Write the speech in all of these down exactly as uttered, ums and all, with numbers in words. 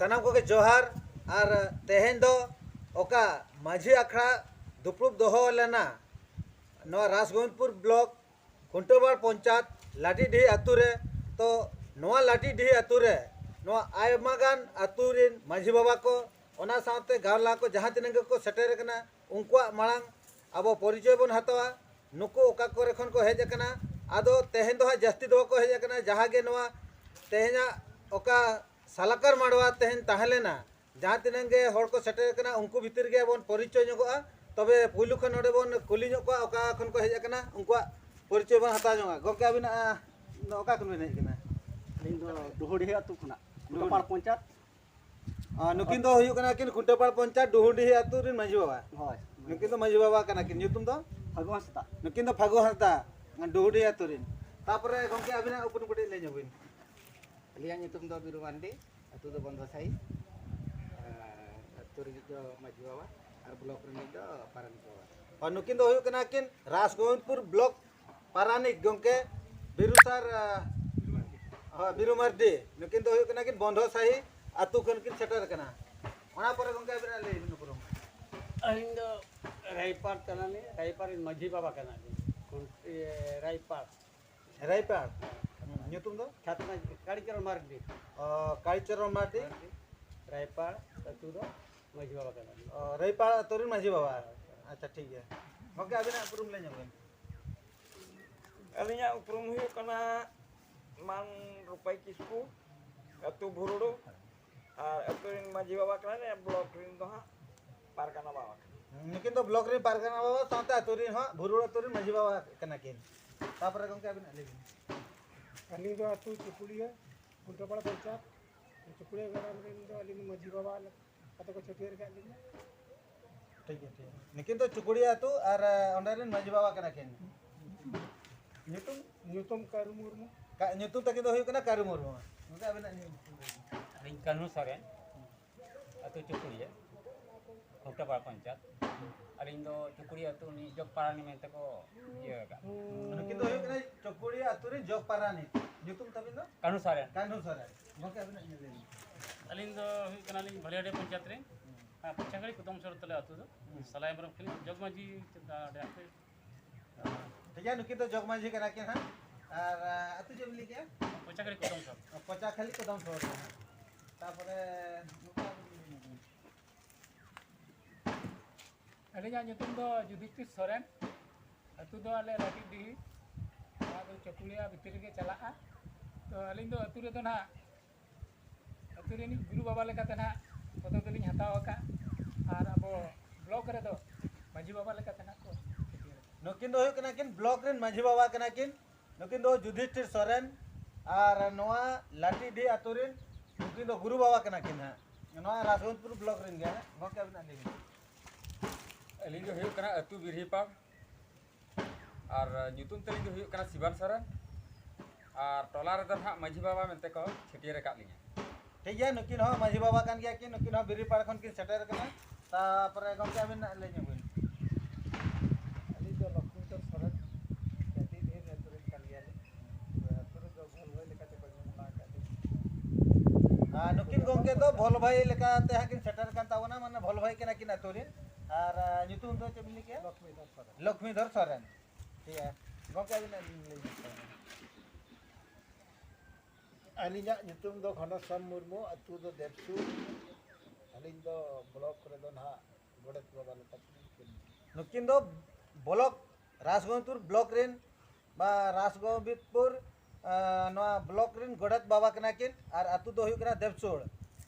ᱥᱟᱱᱟᱢ ᱠᱚᱜᱮ ᱡᱚᱦᱟᱨ᱾ ᱟᱨ ᱛᱮᱦᱮᱧ ᱫᱚ ᱚᱠᱟ ᱢᱟᱹᱡᱷᱤ ᱟᱠᱷᱲᱟ ᱫᱩᱯᱲᱩᱵ ᱫᱚᱦᱚ ᱞᱮᱱᱟ ᱱᱚᱣᱟ ᱨᱟᱥᱜᱳᱵᱤᱱᱫᱯᱩᱨ ᱵᱞᱚᱠ ᱠᱷᱩᱱᱴᱟᱹᱣᱯᱟᱲ ᱯᱚᱧᱪᱟᱭᱮᱛ ᱞᱟᱹᱴᱤᱰᱤᱦᱤ ᱟᱹᱛᱩ ᱨᱮ, ᱛᱚ ᱱᱚᱣᱟ ᱞᱟᱹᱴᱤᱰᱤᱦᱤ ᱟᱹᱛᱩ ᱨᱮ ᱱᱚᱣᱟ ᱟᱭᱢᱟ ᱜᱟᱱ ᱟᱹᱛᱩ ᱨᱮᱱ ᱢᱟᱹᱡᱷᱤ ᱵᱟᱵᱟ ᱠᱚ, ᱚᱱᱟ ᱥᱟᱶᱛᱮ ᱜᱟᱶᱞᱟ ᱠᱚ ᱡᱟᱦᱟᱸ ᱛᱤᱱᱟᱹᱜ ᱜᱮᱠᱚ ᱥᱮᱴᱮᱨ ᱟᱠᱟᱱᱟ, ᱩᱱᱠᱩᱣᱟᱜ ᱢᱟᱲᱟᱝ ᱟᱵᱚ ᱯᱚᱨᱤᱪᱚᱭ ᱵᱚᱱ ᱦᱟᱛᱟᱣᱟ᱾ ᱱᱩᱠᱩ ᱚᱠᱟ ᱠᱚᱨᱮ ᱠᱷᱚᱱ ᱠᱚ ᱦᱮᱡ ᱟᱠᱟᱱᱟ? ᱟᱫᱚ ᱛᱮᱦᱮᱧ ᱫᱚ ᱦᱟᱸᱜ ᱡᱟᱹᱥᱛᱤ ᱫᱚ ᱵᱟᱠᱚ ᱦᱮᱡ ᱟᱠᱟᱱᱟ, ᱡᱟᱦᱟᱸ ᱜᱮ ᱱᱚᱣᱟ ᱛᱮᱦᱮᱧᱟᱜ ᱚᱠᱟ ᱥᱟᱞᱟᱠᱟᱨ ᱢᱟᱰᱣᱟ ᱛᱮᱦᱮᱧ ᱛᱟᱦᱮᱸ ᱞᱮᱱᱟ, ᱡᱟᱦᱟᱸ ᱛᱤᱱᱟᱹᱜ ᱜᱮ ᱦᱚᱲ ᱠᱚ ᱥᱮᱴᱮᱨ ᱟᱠᱟᱱᱟ, ᱩᱱᱠᱩ ᱵᱷᱤᱛᱤᱨ ᱜᱮ ᱵᱚᱱ ᱯᱚᱨᱤᱪᱚᱭ ᱧᱚᱜᱚᱜᱼᱟ᱾ ᱛᱚᱵᱮ ᱯᱩᱭᱞᱩ ᱠᱷᱚᱱ ᱱᱚᱰᱮ ᱵᱚᱱ ᱠᱩᱞᱤ ᱧᱚᱜ ᱠᱚᱣᱟ, ᱚᱠᱟ ᱠᱷᱚᱱ ᱠᱚ ᱦᱮᱡ ᱟᱠᱟᱱᱟ, ᱩᱱᱠᱩᱣᱟᱜ ᱯᱚᱨᱤᱪᱚᱭ ᱵᱚᱱ ᱦᱟᱛᱟᱣ ᱧᱚᱜᱟ᱾ ᱜᱚᱢᱠᱮ, ᱟᱹᱵᱤᱱᱟᱜ, ᱟᱸ, ᱚᱠᱟ ᱠᱷᱚᱱ ᱵᱤᱱ ᱦᱮᱡ ᱟᱠᱟᱱᱟ? ᱟᱹᱞᱤᱧ ᱫᱚ ᱰᱩᱦᱩᱰᱤᱦᱤ ᱟᱹᱛᱩ ᱠᱷᱚᱱᱟᱜ, ᱰᱩᱦᱩᱰᱤᱦᱤ᱾ ᱠᱩᱴᱟᱯᱟᱲ ᱯᱚᱧᱪᱟᱭᱮᱛ᱾ ᱟᱸ, ᱱᱩᱠᱤᱱ ᱫᱚ ᱦᱩᱭᱩᱜ ᱠᱟᱱᱟ ᱠᱤᱱ ᱠᱷᱩᱱᱴᱟᱹᱯᱟᱲ ᱯᱚᱧᱪᱟᱭᱮᱛ ᱰᱩᱦᱩᱰᱤᱦᱤ ᱟᱹᱛᱩ ᱨᱮᱱ ᱢᱟᱹᱡᱷᱤ ᱵᱟᱵᱟ᱾ ᱦᱳᱭ᱾ ᱱᱩᱠᱤᱱ ᱫᱚ ᱢᱟᱹᱡᱷᱤ ᱵᱟᱵᱟ ᱠᱟᱱᱟ ᱠᱤᱱ᱾ ᱧᱩᱛᱩᱢ ᱫᱚ? ᱯᱷᱟᱹᱜᱩ ᱦᱟᱸᱥᱫᱟ᱾ ᱱᱩᱠᱤᱱ ᱫᱚ ᱯᱷᱟᱹᱜᱩ ᱦᱟᱸᱥᱫᱟ, ᱰᱩᱦᱩᱰᱤᱦᱤ ᱟᱹᱛᱩ ᱨᱮᱱ᱾ ᱛᱟᱯᱚᱨᱮ ᱜᱚᱢᱠᱮ, ᱟᱹᱵᱤᱱᱟᱜ ᱩᱯᱨᱩᱢ ᱠᱟᱹᱴᱤᱡ ᱞᱟᱹᱭ ᱧᱚᱜ ᱵᱤᱱ᱾ ᱟᱹᱞᱤᱧᱟᱜ ᱧᱩᱛᱩᱢ ᱫᱚ ᱵᱤᱨᱩ ᱢᱟᱱᱰᱤ, ᱟᱹᱛᱩ ᱫᱚ ᱵᱚᱱᱫᱷᱚ ᱥᱟᱹᱦᱤ, ᱟᱨ ᱟᱹᱛᱩ ᱨᱤᱱᱤᱡ ᱫᱚ ᱢᱟᱹᱡᱷᱤ ᱵᱟᱵᱟ ᱟᱨ ᱵᱞᱚᱠ ᱨᱤᱱᱤᱡ ᱫᱚ ᱯᱟᱨᱟᱱᱤᱠ ᱵᱟᱵᱟ᱾ ᱟᱨ ᱱᱩᱠᱤᱱ ᱫᱚ ᱦᱩᱭᱩᱜ ᱠᱟᱱᱟ ᱠᱤᱱ ᱨᱟᱥᱜᱳᱵᱤᱱᱫᱯᱩᱨ ᱵᱞᱚᱠ ᱯᱟᱨᱟᱱᱤᱠ ᱜᱚᱢᱠᱮ ᱵᱤᱨᱩ ᱥᱟᱨ, ᱟᱸ, ᱦᱳᱭ, ᱵᱤᱨᱩ ᱢᱟᱨᱰᱤ᱾ ᱱᱩᱠᱤᱱ ᱫᱚ ᱦᱩᱭᱩᱜ ᱠᱟᱱᱟ ᱠᱤᱱ ᱵᱚᱱᱫᱷᱚ ᱥᱟᱹᱦᱤ ᱟᱹᱛᱩ ᱠᱷᱚᱱ ᱠᱤᱱ ᱥᱮᱴᱮᱨ ᱟᱠᱟᱱᱟ᱾ ᱚᱱᱟ ᱯᱚᱨᱮ ᱜᱚᱢᱠᱮ, ᱟᱹᱵᱤᱱᱟᱜ ᱞᱟᱹᱭ ᱵᱤᱱ ᱩᱯᱨᱩᱢ᱾ ᱟᱹᱞᱤᱧ ᱫᱚ ᱨᱟᱭᱯᱟᱲ ᱠᱟᱱᱟᱞᱤᱧ, ᱨᱟᱭᱯᱟᱲ ᱨᱮᱱ ᱢᱟᱹᱡᱷᱤ ᱵᱟᱵᱟ ᱠᱟᱱᱟᱞᱤᱧ᱾ ᱠᱷᱩᱱᱴᱤ, ᱨᱟᱭᱯᱟᱲ᱾ ᱨᱟᱭᱯᱟᱲ᱾ ᱦᱩᱸ, ᱧᱩᱛᱩᱢ ᱫᱚ? ᱪᱷᱟᱛᱱᱟ, ᱠᱟᱲᱤᱪᱚᱨᱚᱱ ᱢᱟᱨᱰᱤ᱾ ᱚ, ᱠᱟᱲᱤᱪᱚᱨᱚᱱ ᱢᱟᱨᱰᱤ᱾ ᱢᱟᱨᱰᱤ᱾ ᱨᱟᱭᱯᱟᱲ ᱟᱹᱛᱩ ᱫᱚ ᱢᱟᱹᱡᱷᱤ ᱵᱟᱵᱟ ᱠᱟᱱᱟ᱾ ᱚ, ᱨᱟᱭᱯᱟᱲ ᱟᱹᱛᱩ ᱨᱮᱱ ᱢᱟᱹᱡᱷᱤ ᱵᱟᱵᱟ᱾ ᱟᱪᱪᱷᱟ, ᱴᱷᱤᱠ ᱜᱮᱭᱟ᱾ ᱜᱚᱢᱠᱮ, ᱟᱹᱵᱤᱱᱟᱜ ᱩᱯᱨᱩᱢ ᱞᱟᱹᱭ ᱧᱚᱜ ᱵᱤᱱ᱾ ᱟᱹᱞᱤᱧᱟᱜ ᱩᱯᱨᱩᱢ ᱦᱩᱭᱩᱜ ᱠᱟᱱᱟ ᱢᱟᱱ ᱨᱩᱯᱟᱹᱭ ᱠᱤᱥᱠᱩ, ᱟᱹᱛᱩ ᱵᱷᱩᱨᱩᱲᱩ᱾ ᱟᱨ ᱟᱹᱛᱩ ᱨᱮᱱ ᱢᱟᱹᱡᱷᱤ ᱵᱟᱵᱟ ᱠᱟᱱᱟᱭ, ᱵᱞᱚᱠ ᱨᱮᱱ ᱫᱚ ᱦᱟᱸᱜ ᱯᱟᱨᱜᱟᱱᱟ ᱵᱟᱵᱟ ᱠᱟᱱᱟᱭ᱾ ᱱᱩᱠᱤᱱ ᱫᱚ ᱵᱞᱚᱠ ᱨᱮᱱ ᱯᱟᱨᱜᱟᱱᱟ ᱵᱟᱵᱟ ᱥᱟᱶᱛᱮ ᱟᱹᱛᱩ ᱨᱮᱱ ᱦᱚᱸ, ᱵᱷᱩᱨᱩᱲ ᱟᱹᱛᱩ ᱨᱮᱱ ᱢᱟᱹᱡᱷᱤ ᱵᱟᱵᱟ ᱠᱟᱱᱟ ᱠᱤᱱ᱾ ᱛᱟᱯᱚᱨᱮ ᱜᱚᱢᱠᱮ, ᱟᱹᱵᱤᱱᱟᱜ ᱞᱟᱹᱭ ᱵᱤᱱ᱾ ᱟᱹᱞᱤᱧ ᱫᱚ ᱟᱹᱛᱩ ᱪᱩᱠᱩᱲᱤᱭᱟᱹ, ᱠᱷᱩᱱᱴᱟᱹᱯᱟᱲᱟ ᱯᱚᱧᱪᱟᱭᱮᱛ, ᱪᱩᱠᱩᱲᱤᱭᱟᱹ ᱜᱟᱲᱟ ᱨᱮᱱ ᱫᱚ ᱟᱹᱞᱤᱧ ᱢᱟᱹᱡᱷᱤ ᱵᱟᱵᱟ ᱠᱟᱛᱮ ᱠᱚ ᱪᱷᱟᱹᱴᱭᱟᱹᱨ ᱟᱠᱟᱫ ᱞᱤᱧᱟ᱾ ᱴᱷᱤᱠ ᱜᱮᱭᱟ, ᱴᱷᱤᱠ ᱜᱮᱭᱟ᱾ ᱱᱩᱠᱤᱱ ᱫᱚ ᱪᱩᱠᱩᱲᱤᱭᱟᱹ ᱟᱹᱛᱩ ᱟᱨ, ᱟᱸ, ᱚᱸᱰᱮ ᱨᱮᱱ ᱢᱟᱹᱡᱷᱤ ᱵᱟᱵᱟ ᱠᱟᱱᱟ ᱠᱤᱱ᱾ ᱧᱩᱛᱩᱢ? ᱧᱩᱛᱩᱢ ᱠᱟᱹᱨᱩ ᱢᱩᱨᱢᱩ᱾ ᱠᱟ-, ᱧᱩᱛᱩᱢ ᱛᱟᱹᱠᱤᱱ ᱫᱚ ᱦᱩᱭᱩᱜ ᱠᱟᱱᱟ ᱠᱟᱹᱨᱩ ᱢᱩᱨᱢᱩ᱾ ᱜᱚᱢᱠᱮ, ᱟᱹᱵᱤᱱᱟᱜ ᱧᱩᱛᱩᱢ ᱞᱟᱹᱭ ᱵᱤᱱ᱾ ᱟᱹᱞᱤᱧ ᱠᱟᱹᱱᱦᱩ ᱥᱚᱨᱮᱱ, ᱟᱹᱛᱩ ᱪᱩᱠᱩᱲᱤᱭᱟᱹ, ᱠᱷᱩᱱᱴᱟᱹᱯᱟᱲ ᱯᱚᱧᱪᱟᱭᱮᱛ᱾ ᱟᱹᱞᱤᱧ ᱫᱚ ᱪᱩᱠᱩᱲᱤᱭᱟᱹ ᱟᱹᱛᱩ ᱨᱤᱱᱤᱡ ᱡᱚᱜᱽ ᱯᱟᱨᱟᱱᱤᱠ ᱢᱮᱱᱛᱮ ᱠᱚ ᱤᱭᱟᱹ ᱟᱠᱟᱫ᱾ ᱱᱩᱠᱤᱱ ᱫᱚ ᱦᱩᱭᱩᱜ ᱠᱟᱱᱟ ᱪᱩᱠᱩᱲᱤᱭᱟᱹ ᱟᱹᱛᱩ ᱨᱤᱱ ᱡᱚᱜᱽ ᱯᱟᱨᱟᱱᱤᱠ᱾ ᱧᱩᱛᱩᱢ ᱛᱟᱹᱵᱤᱱ ᱫᱚ? ᱠᱟᱹᱱᱦᱩ ᱥᱚᱨᱮᱱ᱾ ᱠᱟᱹᱱᱦᱩ ᱥᱚᱨᱮᱱ᱾ ᱜᱚᱢᱠᱮ, ᱟᱹᱵᱤᱱᱟᱜ ᱧᱩᱛᱩᱢ ᱞᱟᱹᱭ ᱵᱤᱱ᱾ ᱤᱧ ᱫᱚ ᱦᱩᱭᱩᱜ ᱠᱟᱱᱟᱞᱤᱧ ᱵᱷᱟᱞᱤᱭᱟᱹᱰᱤ ᱯᱚᱧᱪᱟᱭᱮᱛ ᱨᱮ᱾ ᱟᱨ ᱯᱚᱪᱟᱜᱟᱹᱲᱤ ᱠᱩᱫᱚᱢ ᱥᱚᱲ ᱛᱟᱞᱮ ᱟᱹᱛᱩ ᱫᱚ᱾ ᱥᱟᱞᱟᱭ ᱦᱮᱢᱵᱨᱚᱢ ᱠᱷᱚᱱᱤᱧ ᱡᱚᱜᱽ ᱢᱟᱹᱡᱷᱤ ᱪᱮᱫ ᱟᱹᱰᱤ ᱟᱸᱴ᱾ ᱴᱷᱤᱠ ᱜᱮᱭᱟ, ᱱᱩᱠᱤᱱ ᱫᱚ ᱡᱚᱜᱽ ᱢᱟᱹᱡᱷᱤ ᱠᱟᱱᱟ ᱠᱤᱱ ᱦᱟᱸᱜ᱾ ᱟᱨ ᱟᱹᱛᱩ ᱪᱮᱫ ᱵᱤᱱ ᱞᱟᱹᱭ ᱠᱮᱜᱼᱟ? ᱯᱚᱪᱟᱜᱟᱹᱲᱤ ᱠᱩᱫᱚᱢ ᱥᱚᱲ᱾ ᱯᱚᱪᱟᱠᱷᱟᱞᱤ ᱠᱩᱫᱚᱢ ᱥᱚᱲ ᱨᱮ ᱦᱟᱸᱜ᱾ ᱛᱟᱯᱚᱨᱮ ᱱᱚᱝᱠᱟ ᱟᱹᱞᱤᱧᱟᱜ ᱧᱩᱛᱩᱢ ᱫᱚ ᱡᱩᱫᱷᱤᱥᱴᱤᱨ ᱥᱚᱨᱮᱱ᱾ ᱟᱹᱛᱩ ᱫᱚ ᱟᱞᱮ ᱞᱟᱹᱴᱤᱰᱤᱦᱤ, ᱱᱚᱣᱟ ᱫᱚ ᱪᱚᱠᱩᱞᱤᱭᱟ ᱵᱷᱤᱛᱤᱨ ᱨᱮᱜᱮ ᱪᱟᱞᱟᱜᱼᱟ᱾ ᱛᱚ ᱟᱹᱞᱤᱧ ᱫᱚ ᱟᱹᱛᱩ ᱨᱮᱫᱚ ᱱᱟᱦᱟᱜ, ᱟᱹᱛᱩ ᱨᱤᱱᱤᱡ ᱜᱩᱨᱩ ᱵᱟᱵᱟ ᱞᱮᱠᱟᱛᱮ ᱱᱟᱦᱟᱜ ᱯᱚᱫᱚᱵᱤ ᱞᱤᱧ ᱦᱟᱛᱟᱣ ᱟᱠᱟᱫ᱾ ᱟᱨ ᱟᱵᱚ ᱵᱞᱚᱠ ᱨᱮᱫᱚ ᱢᱟᱹᱡᱷᱤ ᱵᱟᱵᱟ ᱞᱮᱠᱟᱛᱮ ᱱᱟᱦᱟᱜ ᱠᱚ ᱪᱷᱟᱹᱴᱭᱟᱹᱨ ᱟᱠᱟᱫ᱾ ᱱᱩᱠᱤᱱ ᱫᱚ ᱦᱩᱭᱩᱜ ᱠᱟᱱᱟ ᱠᱤᱱ ᱵᱞᱚᱠ ᱨᱮᱱ ᱢᱟᱹᱡᱷᱤ ᱵᱟᱵᱟ ᱠᱟᱱᱟ ᱠᱤᱱ᱾ ᱱᱩᱠᱤᱱ ᱫᱚ ᱡᱩᱫᱷᱤᱥᱴᱤᱨ ᱥᱚᱨᱮᱱ ᱟᱨ ᱱᱚᱣᱟ ᱞᱟᱹᱴᱤᱰᱤ ᱟᱹᱛᱩ ᱨᱮᱱ ᱱᱩᱠᱤᱱ ᱫᱚ ᱜᱩᱨᱩ ᱵᱟᱵᱟ ᱠᱟᱱᱟ ᱠᱤᱱ ᱦᱟᱸᱜ, ᱱᱚᱣᱟ ᱨᱟᱥᱜᱚᱸᱡᱽᱯᱩᱨ ᱵᱞᱚᱠ ᱨᱮᱱ ᱜᱮ ᱦᱟᱸᱜ᱾ ᱜᱚᱢᱠᱮ, ᱟᱹᱵᱤᱱᱟᱜ ᱞᱟᱹᱭ ᱵᱤᱱ᱾ ᱟᱹᱞᱤᱧ ᱫᱚ ᱦᱩᱭᱩᱜ ᱠᱟᱱᱟ ᱟᱹᱛᱩ ᱵᱤᱨᱦᱤᱯᱟᱲ, ᱟᱨ ᱧᱩᱛᱩᱢ ᱛᱟᱹᱞᱤᱧ ᱫᱚ ᱦᱩᱭᱩᱜ ᱠᱟᱱᱟ ᱥᱤᱵᱟᱱ ᱥᱚᱨᱮᱱ, ᱟᱨ ᱴᱚᱞᱟ ᱨᱮᱫᱚ ᱱᱟᱦᱟᱜ ᱢᱟᱹᱡᱷᱤ ᱵᱟᱵᱟ ᱢᱮᱱᱛᱮ ᱠᱚ ᱪᱷᱟᱹᱴᱭᱟᱹᱨ ᱟᱠᱟᱫ ᱞᱤᱧᱟ᱾ ᱴᱷᱤᱠ ᱜᱮᱭᱟ, ᱱᱩᱠᱤᱱ ᱦᱚᱸ ᱢᱟᱹᱡᱷᱤ ᱵᱟᱵᱟ ᱠᱟᱱ ᱜᱮᱭᱟ ᱠᱤᱱ, ᱱᱩᱠᱤᱱ ᱦᱚᱸ ᱵᱤᱨᱦᱤᱯᱟᱲ ᱠᱷᱚᱱ ᱠᱤᱱ ᱥᱮᱴᱮᱨ ᱟᱠᱟᱱᱟ᱾ ᱛᱟᱯᱚᱨᱮ ᱜᱚᱢᱠᱮ, ᱟᱹᱵᱤᱱᱟᱜ ᱞᱟᱹᱭ ᱧᱚᱜ ᱵᱤᱱ᱾ ᱟᱹᱞᱤᱧ ᱫᱚ ᱞᱚᱠᱷᱢᱤᱫᱷᱚᱨ ᱥᱚᱨᱮᱱ, ᱡᱟᱹᱛᱤ ᱰᱷᱮᱨ ᱟᱹᱛᱩ ᱨᱮᱱ ᱠᱟᱱ ᱜᱮᱭᱟᱞᱤᱧ᱾ ᱟᱹᱛᱩ ᱨᱮᱫᱚ ᱵᱷᱚᱞ ᱵᱷᱟᱹᱭ ᱞᱮᱠᱟᱛᱮ ᱠᱚ ᱧᱩᱢ ᱵᱟᱲᱟ ᱟᱠᱟᱫ ᱞᱤᱧᱟ᱾ ᱟᱨ ᱱᱩᱠᱤᱱ ᱜᱚᱢᱠᱮ ᱫᱚ ᱵᱷᱚᱞ ᱵᱷᱟᱹᱭ ᱞᱮᱠᱟᱛᱮ ᱦᱟᱸᱜ ᱠᱤᱱ ᱥᱮᱴᱮᱨ ᱟᱠᱟᱱ ᱛᱟᱵᱚᱱᱟ, ᱢᱟᱱᱮ ᱵᱷᱚᱞ ᱵᱷᱟᱹᱭ ᱠᱟᱱᱟ ᱠᱤᱱ ᱟᱹᱛᱩ ᱨᱮᱱ᱾ ᱟᱨ, ᱟᱨ ᱧᱩᱛᱩᱢ ᱫᱚ ᱪᱮᱫ ᱵᱤᱱ ᱞᱟᱹᱭ ᱠᱮᱜᱼᱟ? ᱞᱚᱠᱷᱢᱤᱫᱷᱚᱨ ᱥᱚᱨᱮᱱ᱾ ᱞᱚᱠᱷᱢᱤᱫᱷᱚᱨ ᱥᱚᱨᱮᱱ᱾ ᱴᱷᱤᱠ ᱜᱮᱭᱟ, ᱜᱚᱢᱠᱮ ᱟᱹᱵᱤᱱᱟᱜ ᱞᱤᱧ ᱞᱟᱹᱭ ᱧᱚᱜ ᱠᱟᱱᱟ᱾ ᱟᱹᱞᱤᱧᱟᱜ ᱧᱩᱛᱩᱢ ᱫᱚ ᱜᱷᱚᱱᱚᱥᱭᱟᱢ ᱢᱩᱨᱢᱩ, ᱟᱹᱛᱩ ᱫᱚ ᱫᱮᱵᱽᱥᱩᱨ᱾ ᱟᱹᱞᱤᱧ ᱫᱚ ᱵᱞᱚᱠ ᱨᱮᱫᱚ ᱱᱟᱦᱟᱜ ᱜᱚᱰᱮᱛ ᱵᱟᱵᱟ ᱞᱮᱠᱟᱛᱮᱞᱤᱧ ᱠᱟᱹᱢᱤ᱾ ᱱᱩᱠᱤᱱ ᱫᱚ ᱵᱞᱚᱠ, ᱨᱟᱥᱜᱚᱸᱡᱽᱯᱩᱨ ᱵᱞᱚᱠ ᱨᱮᱱ ᱵᱟ ᱨᱟᱥᱜᱚᱸᱵᱤᱫᱽᱯᱩᱨ, ᱟᱸ, ᱱᱚᱣᱟ ᱵᱞᱚᱠ ᱨᱮᱱ ᱜᱚᱰᱮᱛ ᱵᱟᱵᱟ ᱠᱟᱱᱟ ᱠᱤᱱ ᱟᱨ ᱟᱹᱛᱩ ᱫᱚ ᱦᱩᱭᱩᱜ ᱠᱟᱱᱟ ᱫᱮᱵᱽᱥᱳᱲ᱾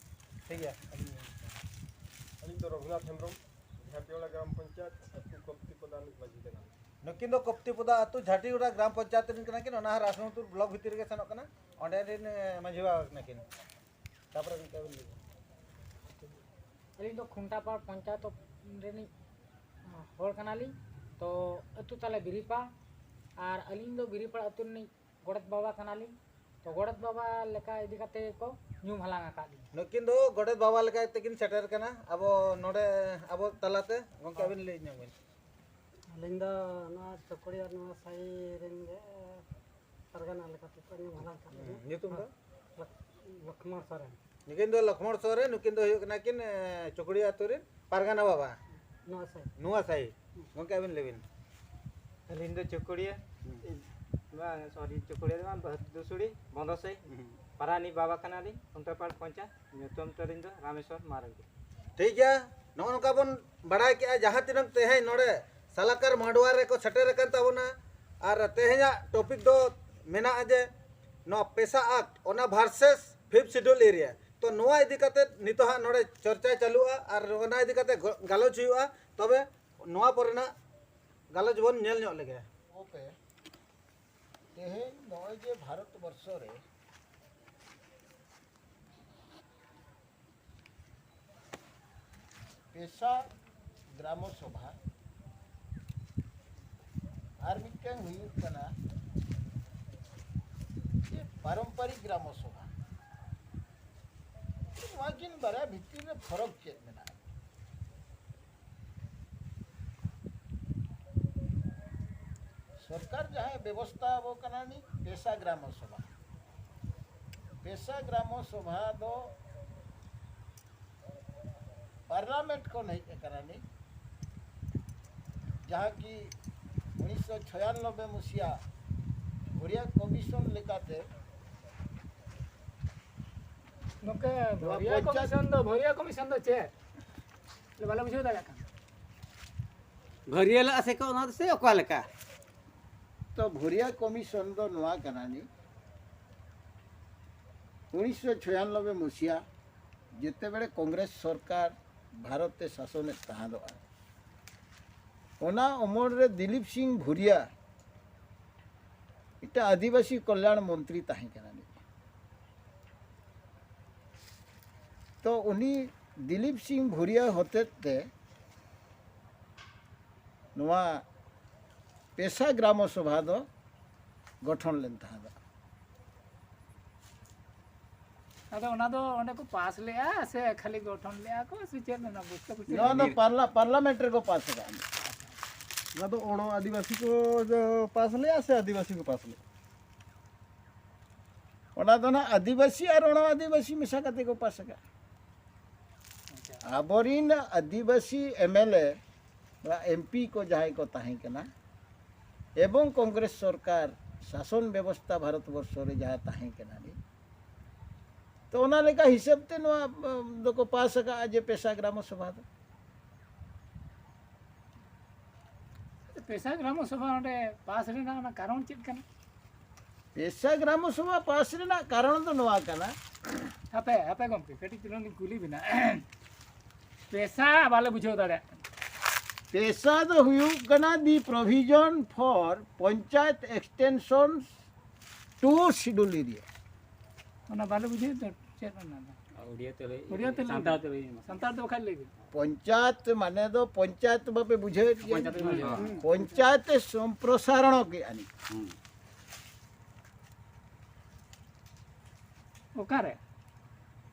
ᱴᱷᱤᱠ ᱜᱮᱭᱟ᱾ ᱟᱹᱞᱤᱧ ᱫᱚ ᱨᱚᱜᱷᱩᱱᱟᱛᱷ ᱦᱮᱢᱵᱨᱚᱢ, ᱡᱷᱟᱴᱤᱭᱚᱲᱟ ᱜᱨᱟᱢ ᱯᱚᱧᱪᱟᱭᱮᱛ, ᱟᱹᱛᱩ ᱠᱚᱯᱛᱤᱯᱚᱫᱟ ᱨᱤᱱᱤᱡ ᱢᱟᱹᱡᱷᱤ ᱠᱟᱱᱟᱞᱤᱧ᱾ ᱱᱩᱠᱤᱱ ᱫᱚ ᱠᱚᱯᱛᱤᱯᱚᱫᱟ ᱟᱹᱛᱩ, ᱡᱷᱟᱴᱤᱭᱚᱲᱟ ᱜᱨᱟᱢ ᱯᱚᱧᱪᱟᱭᱮᱛ ᱨᱮᱱ ᱠᱟᱱᱟ ᱠᱤᱱ, ᱚᱱᱟ ᱦᱚᱸ ᱨᱟᱥᱜᱚᱸᱵᱤᱫᱽᱯᱩᱨ ᱵᱞᱚᱠ ᱵᱷᱤᱛᱤᱨ ᱨᱮᱜᱮ ᱥᱮᱱᱚᱜ ᱠᱟᱱᱟ, ᱚᱸᱰᱮ ᱨᱮᱱ, ᱮ, ᱢᱟᱹᱡᱷᱤ ᱵᱟᱵᱟ ᱠᱟᱱᱟ ᱠᱤᱱ᱾ ᱛᱟᱯᱚᱨᱮ ᱜᱚᱢᱠᱮ ᱟᱹᱵᱤᱱ ᱞᱟᱹᱭ ᱵᱤᱱ᱾ ᱟᱹᱞᱤᱧ ᱫᱚ ᱠᱷᱩᱱᱴᱟᱯᱟᱲ ᱯᱚᱧᱪᱟᱭᱮᱛ ᱨᱤᱱᱤᱡ ᱦᱚᱲ ᱠᱟᱱᱟᱞᱤᱧ᱾ ᱛᱚ ᱟᱹᱛᱩ ᱛᱟᱞᱮ ᱵᱤᱨᱤᱯᱟᱲ, ᱟᱨ ᱟᱹᱞᱤᱧ ᱫᱚ ᱵᱤᱨᱤᱯᱟᱲ ᱟᱹᱛᱩ ᱨᱤᱱᱤᱡ ᱜᱚᱰᱮᱛ ᱵᱟᱵᱟ ᱠᱟᱱᱟᱞᱤᱧ᱾ ᱛᱚ ᱜᱚᱰᱮᱛ ᱵᱟᱵᱟ ᱞᱮᱠᱟ ᱤᱫᱤ ᱠᱟᱛᱮ ᱠᱚ ᱧᱩᱢ ᱦᱟᱞᱟᱝ ᱟᱠᱟᱫ ᱞᱤᱧᱟ᱾ ᱱᱩᱠᱤᱱ ᱫᱚ ᱜᱚᱰᱮᱛ ᱵᱟᱵᱟ ᱞᱮᱠᱟ ᱛᱮᱠᱤᱱ ᱥᱮᱴᱮᱨ ᱠᱟᱱᱟ ᱟᱵᱚ ᱱᱚᱰᱮ, ᱟᱵᱚ ᱛᱟᱞᱟᱛᱮ᱾ ᱜᱚᱢᱠᱮ, ᱟᱹᱵᱤᱱ ᱞᱟᱹᱭ ᱧᱚᱜ ᱵᱤᱱ᱾ ᱟᱹᱞᱤᱧ ᱫᱚ ᱱᱚᱣᱟ ᱪᱚᱠᱚᱲᱤᱭᱟᱹ ᱱᱚᱣᱟ ᱥᱟᱹᱭ ᱨᱮᱱ ᱜᱮ ᱯᱟᱨᱜᱟᱱᱟ ᱞᱮᱠᱟᱛᱮ ᱠᱚ ᱧᱩᱢ ᱦᱟᱞᱟᱝ ᱟᱠᱟᱫ ᱞᱤᱧᱟ᱾ ᱦᱩᱸ, ᱧᱩᱛᱩᱢ ᱫᱚ? ᱞᱚᱠ-, ᱞᱚᱠᱷᱢᱚᱬ ᱥᱚᱨᱮᱱ᱾ ᱱᱩᱠᱤᱱ ᱫᱚ ᱞᱚᱠᱷᱢᱚᱬ ᱥᱚᱨᱮᱱ, ᱱᱩᱠᱤᱱ ᱫᱚ ᱦᱩᱭᱩᱜ ᱠᱟᱱᱟ ᱠᱤᱱ, ᱮ, ᱪᱩᱠᱲᱤᱭᱟᱹ ᱟᱹᱛᱩ ᱨᱮᱱ ᱯᱟᱨᱜᱟᱱᱟ ᱵᱟᱵᱟ᱾ ᱱᱚᱣᱟ ᱥᱟᱭᱤᱰ᱾ ᱱᱚᱣᱟ ᱥᱟᱭᱤᱰ᱾ ᱦᱩᱸ᱾ ᱜᱚᱢᱠᱮ, ᱟᱹᱵᱤᱱ ᱞᱟᱹᱭ ᱵᱤᱱ᱾ ᱟᱹᱞᱤᱧ ᱫᱚ ᱪᱩᱠᱲᱤᱭᱟᱹ᱾ ᱦᱩᱸ᱾ ᱵᱟᱝ, ᱥᱚᱨᱤ, ᱪᱩᱠᱲᱤᱭᱟᱹ ᱫᱚ ᱵᱟᱝ, ᱫᱩᱥᱩᱲᱤ, ᱵᱚᱱᱫᱚᱥᱟᱹᱭ᱾ ᱦᱩᱸ᱾ ᱯᱟᱨᱟᱱᱤᱠ ᱵᱟᱵᱟ ᱠᱟᱱᱟᱞᱤᱧ, ᱠᱷᱩᱱᱴᱟᱹᱯᱟᱲ ᱯᱚᱧᱪᱟᱭᱮᱛ, ᱧᱩᱛᱩᱢ ᱛᱟᱹᱞᱤᱧ ᱫᱚ ᱨᱟᱢᱮᱥᱣᱚᱨ ᱢᱟᱨᱰᱤ᱾ ᱴᱷᱤᱠ ᱜᱮᱭᱟ, ᱱᱚᱜᱼᱚ ᱱᱚᱝᱠᱟ ᱵᱚᱱ ᱵᱟᱲᱟᱭ ᱠᱮᱜᱼᱟ, ᱡᱟᱦᱟᱸ ᱛᱤᱱᱟᱹᱜ ᱛᱮᱦᱮᱧ ᱱᱚᱰᱮ ᱥᱟᱞᱟᱠᱟᱨ ᱢᱟᱰᱣᱟ ᱨᱮᱠᱚ ᱥᱮᱴᱮᱨ ᱟᱠᱟᱱ ᱛᱟᱵᱚᱱᱟ, ᱟᱨ ᱛᱮᱦᱮᱧᱟᱜ topic ᱫᱚ ᱢᱮᱱᱟᱜᱼᱟ ᱡᱮ ᱱᱚᱣᱟ PESA Act, ᱚᱱᱟ versus Fifth Schedule area᱾ ᱛᱚ, ᱱᱚᱣᱟ ᱤᱫᱤ ᱠᱟᱛᱮ ᱱᱤᱛᱚᱜ ᱦᱟᱸᱜ ᱱᱚᱰᱮ ᱪᱚᱨᱪᱟ ᱪᱟᱹᱞᱩᱜᱼᱟ ᱟᱨ ᱚᱱᱟ ᱤᱫᱤ ᱠᱟᱛᱮ ᱜᱚ-, ᱜᱟᱞᱚᱪ ᱦᱩᱭᱩᱜᱼᱟ᱾ ᱛᱚᱵᱮ ᱱᱚᱣᱟ ᱯᱚᱨᱮᱱᱟᱜ ᱜᱟᱞᱚᱪ ᱵᱚᱱ ᱧᱮᱞ ᱧᱚᱜ ᱞᱮᱜᱮ᱾ ᱚᱠᱚᱭ ᱛᱮᱦᱮᱧ ᱱᱚᱜᱼᱚᱭ ᱡᱮ ᱵᱷᱟᱨᱚᱛ ᱵᱚᱨᱥᱚ ᱨᱮ PESA ᱜᱨᱟᱢᱚ ᱥᱚᱵᱷᱟ, ᱟᱨ ᱢᱤᱫᱴᱟᱝ ᱦᱩᱭᱩᱜ ᱠᱟᱱᱟ ᱡᱮ ᱯᱟᱨᱚᱢᱯᱚᱨᱤᱠ ᱜᱨᱟᱢᱚ ᱥᱚᱵᱷᱟ᱾ ᱱᱚᱣᱟ ᱠᱤᱱ ᱵᱟᱨᱭᱟ ᱵᱷᱤᱛᱤᱨ ᱨᱮ ᱯᱷᱚᱨᱚᱠ ᱪᱮᱫ ᱢᱮᱱᱟᱜᱼᱟ? ᱥᱚᱨᱠᱟᱨ ᱡᱟᱦᱟᱸᱭ ᱵᱮᱵᱚᱥᱛᱷᱟ ᱟᱵᱚ ᱠᱟᱱᱟ ᱱᱤᱡ PESA ᱜᱨᱟᱢᱚ ᱥᱚᱵᱷᱟ᱾ PESA ᱜᱨᱟᱢᱚ ᱥᱚᱵᱷᱟ ᱫᱚ ᱯᱟᱨᱞᱟᱢᱮᱱᱴ ᱠᱷᱚᱱ ᱦᱮᱡ ᱟᱠᱟᱱᱟ ᱱᱤᱡ, ᱡᱟᱦᱟᱸ ᱠᱤ ᱩᱱᱤᱥᱥᱚ ᱪᱷᱚᱭᱟᱱᱱᱚᱵᱵᱳᱭ ᱢᱩᱥᱤᱭᱟ ᱵᱷᱚᱨᱤᱭᱟ ᱠᱚᱢᱤᱥᱚᱱ ᱞᱮᱠᱟᱛᱮ ᱜᱚᱢᱠᱮ, ᱱᱚᱣᱟ ᱵᱷᱚᱨᱤᱭᱟ ᱯᱚᱧᱪᱟᱭᱮᱛ ᱠᱚᱢᱤᱥᱚᱱ ᱫᱚ, ᱵᱷᱚᱨᱤᱭᱟ ᱠᱚᱢᱤᱥᱚᱱ ᱫᱚ ᱪᱮᱫ? ᱵᱟᱞᱮ ᱵᱩᱡᱷᱟᱹᱣ ᱫᱟᱲᱮᱭᱟᱜ ᱠᱟᱱᱟ᱾ ᱵᱷᱟᱹᱨᱭᱟᱹ ᱞᱟᱜᱼᱟ ᱥᱮ ᱠᱚ, ᱚᱱᱟ ᱫᱚ ᱥᱮ ᱚᱠᱟ ᱞᱮᱠᱟ? ᱛᱚ, ᱵᱷᱚᱨᱤᱭᱟ ᱠᱚᱢᱤᱥᱚᱱ ᱫᱚ ᱱᱚᱣᱟ ᱠᱟᱱᱟ ᱱᱤ, ᱩᱱᱤᱥᱥᱚ ᱪᱷᱚᱭᱟᱱᱱᱚᱵᱵᱳᱭ ᱢᱩᱥᱤᱭᱟ ᱡᱮᱛᱮᱵᱮᱲᱮ ᱠᱚᱝᱜᱨᱮᱥ ᱥᱚᱨᱠᱟᱨ ᱵᱷᱟᱨᱚᱛ ᱛᱮ ᱥᱟᱥᱚᱱᱮᱫ ᱛᱟᱦᱮᱸᱫᱚᱜᱼᱟ, ᱚᱱᱟ ᱚᱢᱚᱞ ᱨᱮ ᱫᱤᱞᱤᱯ ᱥᱤᱝ ᱵᱷᱩᱨᱤᱭᱟ ᱢᱤᱫᱴᱟᱝ ᱟᱹᱫᱤᱵᱟᱹᱥᱤ ᱠᱚᱞᱭᱟᱬ ᱢᱚᱱᱛᱨᱤ ᱛᱟᱦᱮᱸ ᱠᱟᱱᱟ ᱱᱤ᱾ ᱛᱚ, ᱩᱱᱤ ᱫᱤᱞᱤᱯ ᱥᱤᱝ ᱵᱷᱩᱨᱤᱭᱟ ᱦᱚᱛᱮᱛ ᱛᱮ ᱱᱚᱣᱟ ᱯᱮᱥᱟ ᱜᱨᱟᱢᱚ ᱥᱚᱵᱷᱟ ᱫᱚ ᱜᱚᱴᱷᱚᱱ ᱞᱮᱱ ᱛᱟᱦᱮᱸᱫ᱾ ᱟᱫᱚ ᱚᱱᱟ ᱫᱚ ᱚᱸᱰᱮ ᱠᱚ ᱯᱟᱥ ᱞᱮᱜᱼᱟ ᱥᱮ ᱠᱷᱟᱹᱞᱤ ᱜᱚᱴᱷᱚᱱ ᱞᱮᱜᱼᱟ ᱠᱚ ᱥᱮ ᱪᱮᱫ? ᱚᱱᱟ ᱵᱩᱡᱽ ᱛᱚ ᱵᱩᱡᱽ ᱱᱚᱣᱟ ᱫᱚ ᱯᱟᱨᱞᱟ-, ᱯᱟᱨᱞᱟᱢᱮᱱᱴ ᱨᱮᱠᱚ ᱯᱟᱥ ᱟᱠᱟᱫᱼᱟ᱾ ᱱᱚᱣᱟ ᱫᱚ ᱚᱲᱚ ᱟᱹᱫᱤᱵᱟᱹᱥᱤ ᱠᱚ ᱯᱟᱥ ᱞᱮᱜᱼᱟ ᱥᱮ ᱟᱹᱫᱤᱵᱟᱹᱥᱤ ᱠᱚ ᱯᱟᱥ ᱞᱮᱜᱼᱟ? ᱚᱱᱟ ᱫᱚ ᱱᱟᱦᱟᱜ ᱟᱹᱫᱤᱵᱟᱹᱥᱤ ᱟᱨ ᱚᱱᱟ ᱟᱹᱫᱤᱵᱟᱹᱥᱤ ᱢᱮᱥᱟ ᱠᱟᱛᱮ ᱠᱚ ᱯᱟᱥ ᱟᱠᱟᱫᱼᱟ᱾ ᱟᱵᱚᱨᱤᱱ ᱟᱹᱫᱤᱵᱟᱹᱥᱤ M L A, M P ᱠᱚ ᱡᱟᱦᱟᱸᱭ ᱠᱚ ᱛᱟᱦᱮᱸ ᱠᱟᱱᱟ, ᱮᱵᱚᱝ ᱠᱚᱝᱜᱨᱮᱥ ᱥᱚᱨᱠᱟᱨ ᱥᱟᱥᱚᱱ ᱵᱮᱵᱚᱥᱛᱷᱟ ᱵᱷᱟᱨᱚᱛ ᱵᱚᱨᱥᱚ ᱨᱮ ᱡᱟᱦᱟᱸ ᱛᱟᱦᱮᱸ ᱠᱟᱱᱟ ᱱᱤᱡ, ᱛᱚ ᱚᱱᱟ ᱞᱮᱠᱟ ᱦᱤᱥᱟᱹᱵ ᱛᱮ ᱱᱚᱣᱟ ᱫᱚᱠᱚ ᱯᱟᱥ ᱟᱠᱟᱫᱼᱟ ᱡᱮ ᱯᱮᱥᱟ ᱜᱨᱟᱢᱚ ᱥᱚᱵᱷᱟ ᱫᱚ᱾ ᱯᱮᱥᱟ ᱜᱨᱟᱢᱚ ᱥᱚᱵᱷᱟ ᱚᱸᱰᱮ ᱯᱟᱥ ᱨᱮᱱᱟᱜ ᱚᱱᱟ ᱠᱟᱨᱚᱱ ᱪᱮᱫ ᱠᱟᱱᱟ? ᱯᱮᱥᱟ ᱜᱨᱟᱢᱚ ᱥᱚᱵᱷᱟ ᱯᱟᱥ ᱨᱮᱱᱟᱜ ᱠᱟᱨᱚᱱ ᱫᱚ ᱱᱚᱣᱟ ᱠᱟᱱᱟ᱾ ᱦᱟᱯᱮ ᱦᱟᱯᱮ ᱜᱚᱢᱠᱮ, ᱠᱟᱹᱴᱤᱡ ᱪᱩᱞᱩᱝ ᱞᱤᱧ ᱠᱩᱞᱤ ᱵᱮᱱᱟ᱾ ᱯᱮᱥᱟ ᱵᱟᱞᱮ ᱵᱩᱡᱷᱟᱹᱣ ᱫᱟᱲᱮᱭᱟᱜ ᱠᱟᱱᱟ᱾ ᱯᱮᱥᱟ ᱫᱚ ᱦᱩᱭᱩᱜ ᱠᱟᱱᱟ the provision for panchayat extension to schedule area. ᱚᱱᱟ ᱵᱟᱞᱮ ᱵᱩᱡᱷᱟᱹᱣ ᱫᱟ, ᱪᱮᱫ ᱚᱱᱟ ᱫᱚ? ᱩᱲᱤᱭᱟ ᱛᱮ ᱞᱟᱹᱭ ᱩᱲᱤᱭᱟ ᱛᱮ ᱞᱟᱹᱭ ᱥᱟᱱᱛᱟᱲ ᱢᱮ᱾ ᱛᱮ ᱞᱟᱹᱭ ᱢᱮ᱾ ᱥᱟᱱᱛᱟᱲ ᱛᱮ ᱵᱟᱠᱷᱟᱡ ᱞᱟᱹᱭ ᱵᱮᱱ᱾ ᱯᱚᱧᱪᱟᱭᱮᱛ ᱢᱟᱱᱮ ᱫᱚ ᱯᱚᱧᱪᱟᱭᱮᱛ ᱵᱟᱯᱮ ᱵᱩᱡᱷᱟᱹᱣᱮᱫ ᱜᱮᱭᱟ? ᱯᱚᱧᱪᱟᱭᱮᱛ ᱵᱩᱡᱷᱟᱹᱣᱟ᱾ ᱯᱚᱧᱪᱟᱭᱮᱛ ᱮ ᱥᱚᱢᱯᱨᱚᱥᱟᱨᱚᱬ ᱠᱮᱫᱼᱟ ᱱᱤᱡ᱾ ᱦᱩᱸ᱾ ᱚᱠᱟᱨᱮ?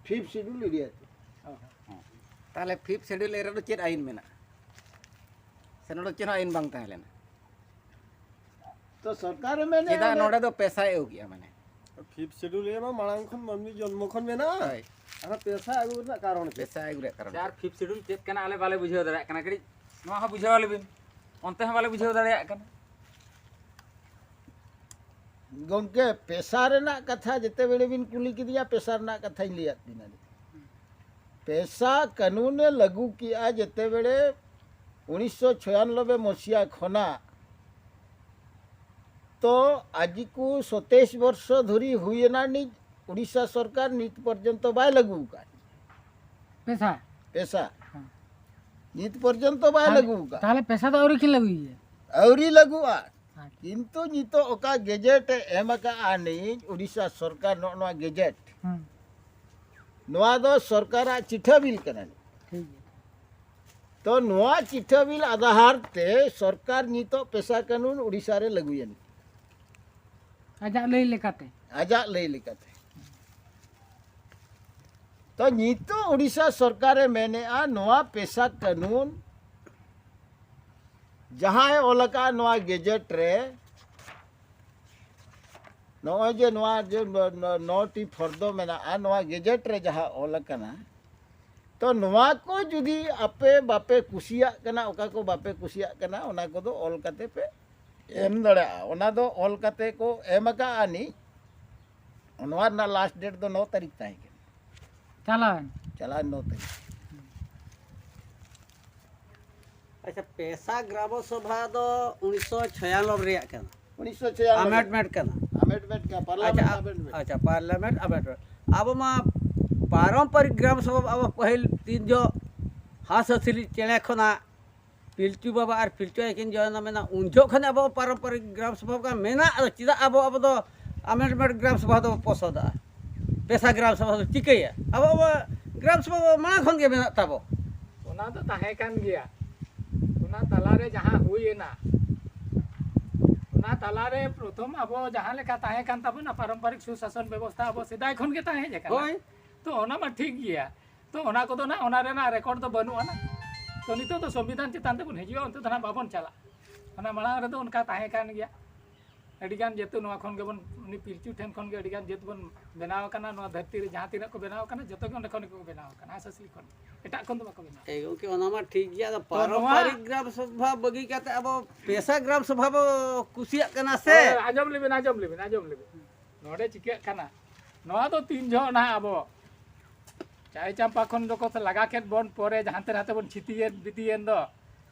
ᱯᱷᱤᱯᱛᱷ ᱥᱤᱰᱩᱞ ᱮᱨᱤᱭᱟ ᱛᱮ᱾ ᱚ᱾ ᱛᱟᱦᱚᱞᱮ ᱯᱷᱤᱯᱛᱷ ᱥᱤᱰᱩᱞ ᱮᱨᱤᱭᱟ ᱨᱮᱫᱚ ᱪᱮᱫ ᱟᱹᱭᱤᱱ ᱢᱮᱱᱟᱜᱼᱟ? ᱥᱮ ᱱᱚᱰᱮ ᱪᱮᱫ ᱦᱚᱸ ᱟᱹᱭᱤᱱ ᱵᱟᱝ ᱛᱟᱦᱮᱸ ᱞᱮᱱᱟ? ᱛᱚ ᱥᱚᱨᱠᱟᱨ ᱮ ᱢᱮᱱᱮᱫᱼᱟ ᱪᱮᱫᱟᱜ ᱚᱸᱰᱮ ᱱᱚᱰᱮ ᱫᱚ ᱯᱮᱥᱟᱭ ᱟᱹᱜᱩ ᱠᱮᱜᱼᱟ ᱢᱟᱱᱮ? ᱯᱷᱤᱯᱛᱷ ᱥᱤᱰᱩᱞ ᱨᱮᱢᱟ ᱢᱟᱲᱟᱝ ᱠᱷᱚᱱ ᱢᱟᱹᱱᱢᱤ ᱡᱚᱱᱢᱚ ᱠᱷᱚᱱ ᱢᱮᱱᱟᱜᱼᱟ᱾ ᱦᱳᱭ᱾ ᱟᱨ ᱯᱮᱥᱟ ᱟᱹᱜᱩ ᱨᱮᱱᱟᱜ ᱠᱟᱨᱚᱱ ᱪᱮᱫ? ᱯᱮᱥᱟ ᱟᱹᱜᱩ ᱨᱮᱭᱟᱜ ᱠᱟᱨᱚᱱ ᱟᱨ ᱯᱷᱤᱯᱛᱷ ᱥᱤᱰᱩᱞ ᱪᱮᱫ ᱠᱟᱱᱟ ᱟᱞᱮ ᱵᱟᱞᱮ ᱵᱩᱡᱷᱟᱹᱣ ᱫᱟᱲᱮᱭᱟᱜ ᱠᱟᱱᱟ᱾ ᱠᱟᱹᱴᱤᱡ ᱱᱚᱣᱟ ᱦᱚᱸ ᱵᱩᱡᱷᱟᱹᱣ ᱟᱞᱮ ᱵᱤᱱ, ᱚᱱᱛᱮ ᱦᱚᱸ ᱵᱟᱞᱮ ᱵᱩᱡᱷᱟᱹᱣ ᱫᱟᱲᱮᱭᱟᱜ ᱠᱟᱱᱟ᱾ ᱜᱚᱢᱠᱮ, ᱯᱮᱥᱟ ᱨᱮᱱᱟᱜ ᱠᱟᱛᱷᱟ ᱡᱮᱛᱮ ᱵᱮᱲᱮ ᱵᱤᱱ ᱠᱩᱞᱤ ᱠᱤᱫᱤᱧᱟ, ᱯᱮᱥᱟ ᱨᱮᱱᱟᱜ ᱠᱟᱛᱷᱟᱧ ᱞᱟᱹᱭᱟᱫ ᱵᱤᱱᱟ᱾ ᱯᱮᱥᱟ ᱠᱟᱹᱱᱩᱱᱮ ᱞᱟᱹᱜᱩ ᱠᱮᱜᱼᱟ ᱡᱮᱛᱮ ᱵᱮᱲᱮ ᱩᱱᱤᱥᱥᱚ ᱪᱷᱚᱭᱟᱱᱱᱚᱵᱵᱳᱭ ᱢᱚᱥᱤᱦᱟ ᱠᱷᱚᱱᱟᱜ, ᱛᱚ ᱟᱡᱤᱠᱩ ᱥᱚᱛᱮᱭᱤᱥ ᱵᱚᱨᱥᱚ ᱫᱷᱩᱨᱤ ᱦᱩᱭᱮᱱᱟ ᱱᱤᱡ ᱩᱲᱤᱥᱥᱟ ᱥᱚᱨᱠᱟᱨ ᱱᱤᱛ ᱯᱚᱨᱡᱚᱱᱛᱚ ᱵᱟᱭ ᱞᱟᱹᱜᱩ ᱟᱠᱟᱫ᱾ ᱯᱮᱥᱟ? ᱯᱮᱥᱟ ᱦᱮᱸ᱾ ᱱᱤᱛ ᱯᱚᱨᱡᱚᱱᱛᱚ ᱵᱟᱭ ᱞᱟᱹᱜᱩ ᱟᱠᱟᱫ᱾ ᱛᱟᱦᱚᱞᱮ ᱯᱮᱥᱟ ᱫᱚ ᱟᱹᱣᱨᱤ ᱠᱤᱱ ᱞᱟᱹᱜᱩᱭᱟ? ᱟᱹᱣᱨᱤ ᱞᱟᱹᱜᱩᱜᱼᱟ᱾ ᱟᱪᱪᱷᱟ᱾ ᱠᱤᱱᱛᱩ ᱱᱤᱛᱚᱜ ᱚᱠᱟ ᱜᱮᱡᱮᱴ ᱮ ᱮᱢ ᱟᱠᱟᱫᱼᱟ ᱱᱤᱡ ᱩᱲᱤᱥᱥᱟ ᱥᱚᱨᱠᱟᱨ, ᱱᱚᱜᱼᱚ ᱱᱚᱣᱟ ᱜᱮᱡᱮᱴ, ᱦᱩᱸ, ᱱᱚᱣᱟ ᱫᱚ ᱥᱚᱨᱠᱟᱨᱟᱜ ᱪᱤᱴᱷᱟᱹ ᱵᱤᱞ ᱠᱟᱱᱟ ᱱᱤᱡ᱾ ᱴᱷᱤᱠ ᱜᱮᱭᱟ᱾ ᱛᱚ ᱱᱚᱣᱟ ᱪᱤᱴᱷᱟᱹ ᱵᱤᱞ ᱟᱫᱷᱟᱨ ᱛᱮ ᱥᱚᱨᱠᱟᱨ ᱱᱤᱛᱚᱜ ᱯᱮᱥᱟ ᱠᱟᱹᱱᱩᱱ ᱩᱲᱤᱥᱥᱟ ᱨᱮ ᱞᱟᱹᱜᱩᱭᱟ ᱱᱤᱡ᱾ ᱟᱡᱟᱜ ᱞᱟᱹᱭ ᱞᱮᱠᱟᱛᱮ᱾ ᱟᱡᱟᱜ ᱞᱟᱹᱭ ᱞᱮᱠᱟᱛᱮ᱾ ᱛᱚ ᱱᱤᱛᱚᱜ ᱩᱲᱤᱥᱥᱟ ᱥᱚᱨᱠᱟᱨᱮ ᱢᱮᱱᱮᱫᱼᱟ ᱱᱚᱣᱟ ᱯᱮᱥᱟ ᱠᱟᱹᱱᱩᱱ ᱡᱟᱦᱟᱸᱭ ᱚᱞ ᱟᱠᱟᱫ ᱱᱚᱣᱟ ᱜᱮᱡᱮᱴ ᱨᱮ, ᱱᱚᱜᱼᱚᱭ ᱡᱮ ᱱᱚᱣᱟ ᱡᱮ ᱱᱚ-, ᱱᱚ-, ᱱᱚᱴᱤ ᱯᱷᱚᱨᱫᱚ ᱢᱮᱱᱟᱜᱼᱟ, ᱱᱚᱣᱟ ᱜᱮᱡᱮᱴ ᱨᱮ ᱡᱟᱦᱟᱸ ᱚᱞ ᱟᱠᱟᱱᱟ, ᱛᱚ ᱱᱚᱣᱟ ᱠᱚ ᱡᱩᱫᱤ ᱟᱯᱮ ᱵᱟᱯᱮ ᱠᱩᱥᱤᱭᱟᱜ ᱠᱟᱱᱟ, ᱚᱠᱟ ᱠᱚ ᱵᱟᱯᱮ ᱠᱩᱥᱤᱭᱟᱜ ᱠᱟᱱᱟ, ᱚᱱᱟ ᱠᱚᱫᱚ ᱚᱞ ᱠᱟᱛᱮ ᱯᱮ ᱮᱢ ᱫᱟᱲᱮᱭᱟᱜᱼᱟ᱾ ᱚᱱᱟ ᱫᱚ ᱚᱞ ᱠᱟᱛᱮ ᱠᱚ ᱮᱢ ᱟᱠᱟᱫᱼᱟ ᱱᱤᱡ, ᱱᱚᱣᱟ ᱨᱮᱱᱟᱜ ᱞᱟᱥᱴ ᱰᱮᱴ ᱫᱚ ᱱᱚ ᱛᱟᱹᱨᱤᱠᱷ ᱛᱟᱦᱮᱸ ᱠᱟᱱᱟ᱾ ᱪᱟᱞᱟᱣᱮᱱ᱾ ᱪᱟᱞᱟᱣᱮᱱ ᱱᱚ ᱛᱟᱹᱨᱤᱠᱷ᱾ ᱟᱪᱪᱷᱟ, ᱯᱮᱥᱟ ᱜᱨᱟᱢᱚ ᱥᱚᱵᱷᱟ ᱫᱚ ᱩᱱᱤᱥᱥᱚ ᱪᱷᱚᱭᱟᱱᱚᱵᱵᱳᱭ ᱨᱮᱭᱟᱜ ᱠᱟᱱᱟ᱾ ᱩᱱᱤᱥᱥᱚ ᱪᱷᱚᱭᱟᱱᱚᱵᱵᱳᱭ᱾ ᱟᱢᱮᱱᱰᱢᱮᱱᱴ ᱠᱟᱱᱟ᱾ ᱟᱢᱮᱱᱰᱢᱮᱱᱴ ᱠᱟᱱᱟ, ᱯᱟᱨᱞᱟᱢᱮᱱᱴ ᱟᱪᱪᱷᱟ, ᱟ-, ᱟᱢᱮᱱᱰᱢᱮᱱᱴ᱾ ᱟᱪᱪᱷᱟ, ᱯᱟᱨᱞᱟᱢᱮᱱᱴ ᱟᱢᱮᱱᱰᱢᱮᱱᱴ᱾ ᱟᱵᱚ ᱢᱟ ᱯᱟᱨᱚᱢᱯᱚᱨᱤᱠ ᱜᱨᱟᱢ ᱥᱚᱵᱷᱟ, ᱟᱵᱚ ᱯᱟᱹᱦᱤᱞ ᱛᱤᱱ ᱡᱚ ᱦᱟᱸᱥ ᱦᱟᱹᱥᱤᱞᱤ ᱪᱮᱬᱮ ᱠᱷᱚᱱᱟᱜ ᱯᱤᱞᱪᱩ ᱵᱟᱵᱟ ᱟᱨ ᱯᱤᱞᱪᱩ ᱟᱭᱳ ᱠᱤᱱ ᱡᱚᱭᱮᱱᱟ, ᱢᱮᱱᱟ ᱩᱱ ᱡᱚᱦᱚᱜ ᱠᱷᱚᱱ ᱟᱵᱚ ᱯᱟᱨᱚᱢᱯᱚᱨᱤᱠ ᱜᱨᱟᱢ ᱥᱚᱵᱷᱟ ᱢᱮᱱᱟᱜ, ᱟᱫᱚ ᱪᱮᱫᱟᱜ ᱟᱵᱚ, ᱟᱵᱚ ᱫᱚ ᱟᱢᱮᱱᱰᱢᱮᱱᱴ ᱜᱨᱟᱢ ᱥᱚᱵᱷᱟ ᱫᱚ ᱯᱚᱥᱚᱫᱟ? ᱯᱮᱥᱟ ᱜᱨᱟᱢ ᱥᱚᱵᱷᱟ ᱫᱚ ᱪᱤᱠᱟᱹᱭᱟ? ᱟᱵᱚ, ᱟᱵᱚ ᱜᱨᱟᱢ ᱥᱚᱵᱷᱟ ᱢᱟᱲᱟᱝ ᱠᱷᱚᱱ ᱜᱮ ᱢᱮᱱᱟᱜ ᱛᱟᱵᱚ᱾ ᱚᱱᱟ ᱫᱚ ᱛᱟᱦᱮᱸ ᱠᱟᱱ ᱜᱮᱭᱟ᱾ ᱚᱱᱟ ᱛᱟᱞᱟᱨᱮ ᱡᱟᱦᱟᱸ ᱦᱩᱭ ᱮᱱᱟ, ᱚᱱᱟ ᱛᱟᱞᱟᱨᱮ ᱯᱨᱚᱛᱷᱚᱢ ᱟᱵᱚ ᱡᱟᱦᱟᱸ ᱞᱮᱠᱟ ᱛᱟᱦᱮᱸ ᱠᱟᱱ ᱛᱟᱵᱚᱱᱟ ᱯᱟᱨᱚᱢᱯᱚᱨᱤᱠ ᱥᱩᱥᱟᱥᱚᱱ ᱵᱮᱵᱚᱥᱛᱷᱟ ᱟᱵᱚ ᱥᱮᱫᱟᱭ ᱠᱷᱚᱱ ᱜᱮ ᱛᱟᱦᱮᱸ ᱦᱮᱡ ᱟᱠᱟᱱᱟ᱾ ᱦᱳᱭ᱾ ᱛᱚ ᱚᱱᱟ ᱢᱟ ᱴᱷᱤᱠ ᱜᱮᱭᱟ᱾ ᱛᱚ ᱚᱱᱟ ᱠᱚᱫᱚ ᱱᱟᱜ ᱚᱱᱟ ᱨᱮᱱᱟᱜ ᱨᱮᱠᱚᱨᱰ ᱫᱚ ᱵᱟᱹᱱᱩᱜ ᱟᱱᱟ᱾ ᱛᱚ ᱱᱤᱛᱚᱜ ᱫᱚ ᱥᱚᱝᱵᱤᱫᱷᱟᱱ ᱪᱮᱛᱟᱱ ᱛᱮᱵᱚᱱ ᱦᱤᱡᱩᱜᱼᱟ, ᱚᱱᱛᱮ ᱫᱚ ᱱᱟᱜ ᱵᱟᱵᱚᱱ ᱪᱟᱞᱟᱜᱼᱟ᱾ ᱚᱱᱟ ᱢᱟᱲᱟᱝ ᱨᱮᱫᱚ ᱚᱱᱠᱟ ᱛᱟᱦᱮᱸ ᱠᱟᱱ ᱜᱮᱭᱟ᱾ ᱟᱹᱰᱤᱜᱟᱱ ᱡᱮᱦᱮᱛᱩ ᱱᱚᱣᱟ ᱠᱷᱚᱱ ᱜᱮᱵᱚᱱ, ᱩᱱᱤ ᱯᱤᱞᱪᱩ ᱴᱷᱮᱱ ᱠᱷᱚᱱ ᱜᱮ ᱟᱹᱰᱤᱜᱟᱱ ᱡᱟᱹᱛ ᱵᱚᱱ ᱵᱮᱱᱟᱣ ᱟᱠᱟᱱᱟ᱾ ᱱᱚᱣᱟ ᱫᱷᱟᱹᱨᱛᱤ ᱨᱮ ᱡᱟᱦᱟᱸ ᱛᱤᱱᱟᱹᱜ ᱠᱚ ᱵᱮᱱᱟᱣ ᱟᱠᱟᱱᱟ, ᱡᱚᱛᱚ ᱜᱮ ᱚᱸᱰᱮ ᱠᱷᱚᱱ ᱜᱮᱠᱚ ᱵᱮᱱᱟᱣ ᱟᱠᱟᱱᱟ, ᱦᱟᱸᱥ ᱦᱟᱹᱥᱞᱤ ᱠᱷᱚᱱ᱾ ᱮᱴᱟᱜ ᱠᱷᱚᱱ ᱫᱚ ᱵᱟᱠᱚ ᱵᱮᱱᱟᱣ᱾ ᱮ ᱜᱚᱢᱠᱮ, ᱚᱱᱟ ᱢᱟ ᱴᱷᱤᱠ ᱜᱮᱭᱟ, ᱟᱫᱚ ᱛᱚ ᱱᱚᱣᱟ ᱯᱟᱨᱚᱢᱯᱚᱨᱤᱠ ᱜᱨᱟᱢ ᱥᱚᱵᱷᱟ ᱵᱟᱹᱜᱤ ᱠᱟᱛᱮ ᱟᱵᱚ ᱯᱮᱥᱟ ᱜᱨᱟᱢ ᱥᱚᱵᱷᱟ ᱵᱚ ᱠᱩᱥᱤᱭᱟᱜ ᱠᱟᱱᱟ ᱥᱮ? ᱦᱳᱭ, ᱟᱸᱡᱚᱢ ᱞᱮᱵᱤᱱ, ᱟᱸᱡᱚᱢ ᱞᱮᱵᱤᱱ, ᱟᱸᱡᱚᱢ ᱞᱮᱵᱤᱱ᱾ ᱱᱚᱰᱮ ᱪᱤᱠᱟᱹᱜ ᱠᱟᱱᱟ, ᱱᱚᱣᱟ ᱫᱚ ᱛᱤᱱ ᱡᱚᱦᱚᱜ ᱱᱟᱦᱟᱜ ᱟᱵᱚ ᱪᱟᱭ ᱪᱟᱢᱯᱟ ᱠᱷᱚᱱ ᱫᱚᱠᱚ ᱞᱟᱜᱟ ᱠᱮᱫ ᱵᱚᱱ, ᱯᱚᱨᱮ ᱦᱟᱱᱛᱮ ᱱᱟᱛᱮ ᱵᱚᱱ ᱪᱷᱤᱛᱤᱭᱮᱱ ᱵᱤᱛᱤᱭᱮᱱ ᱫᱚ,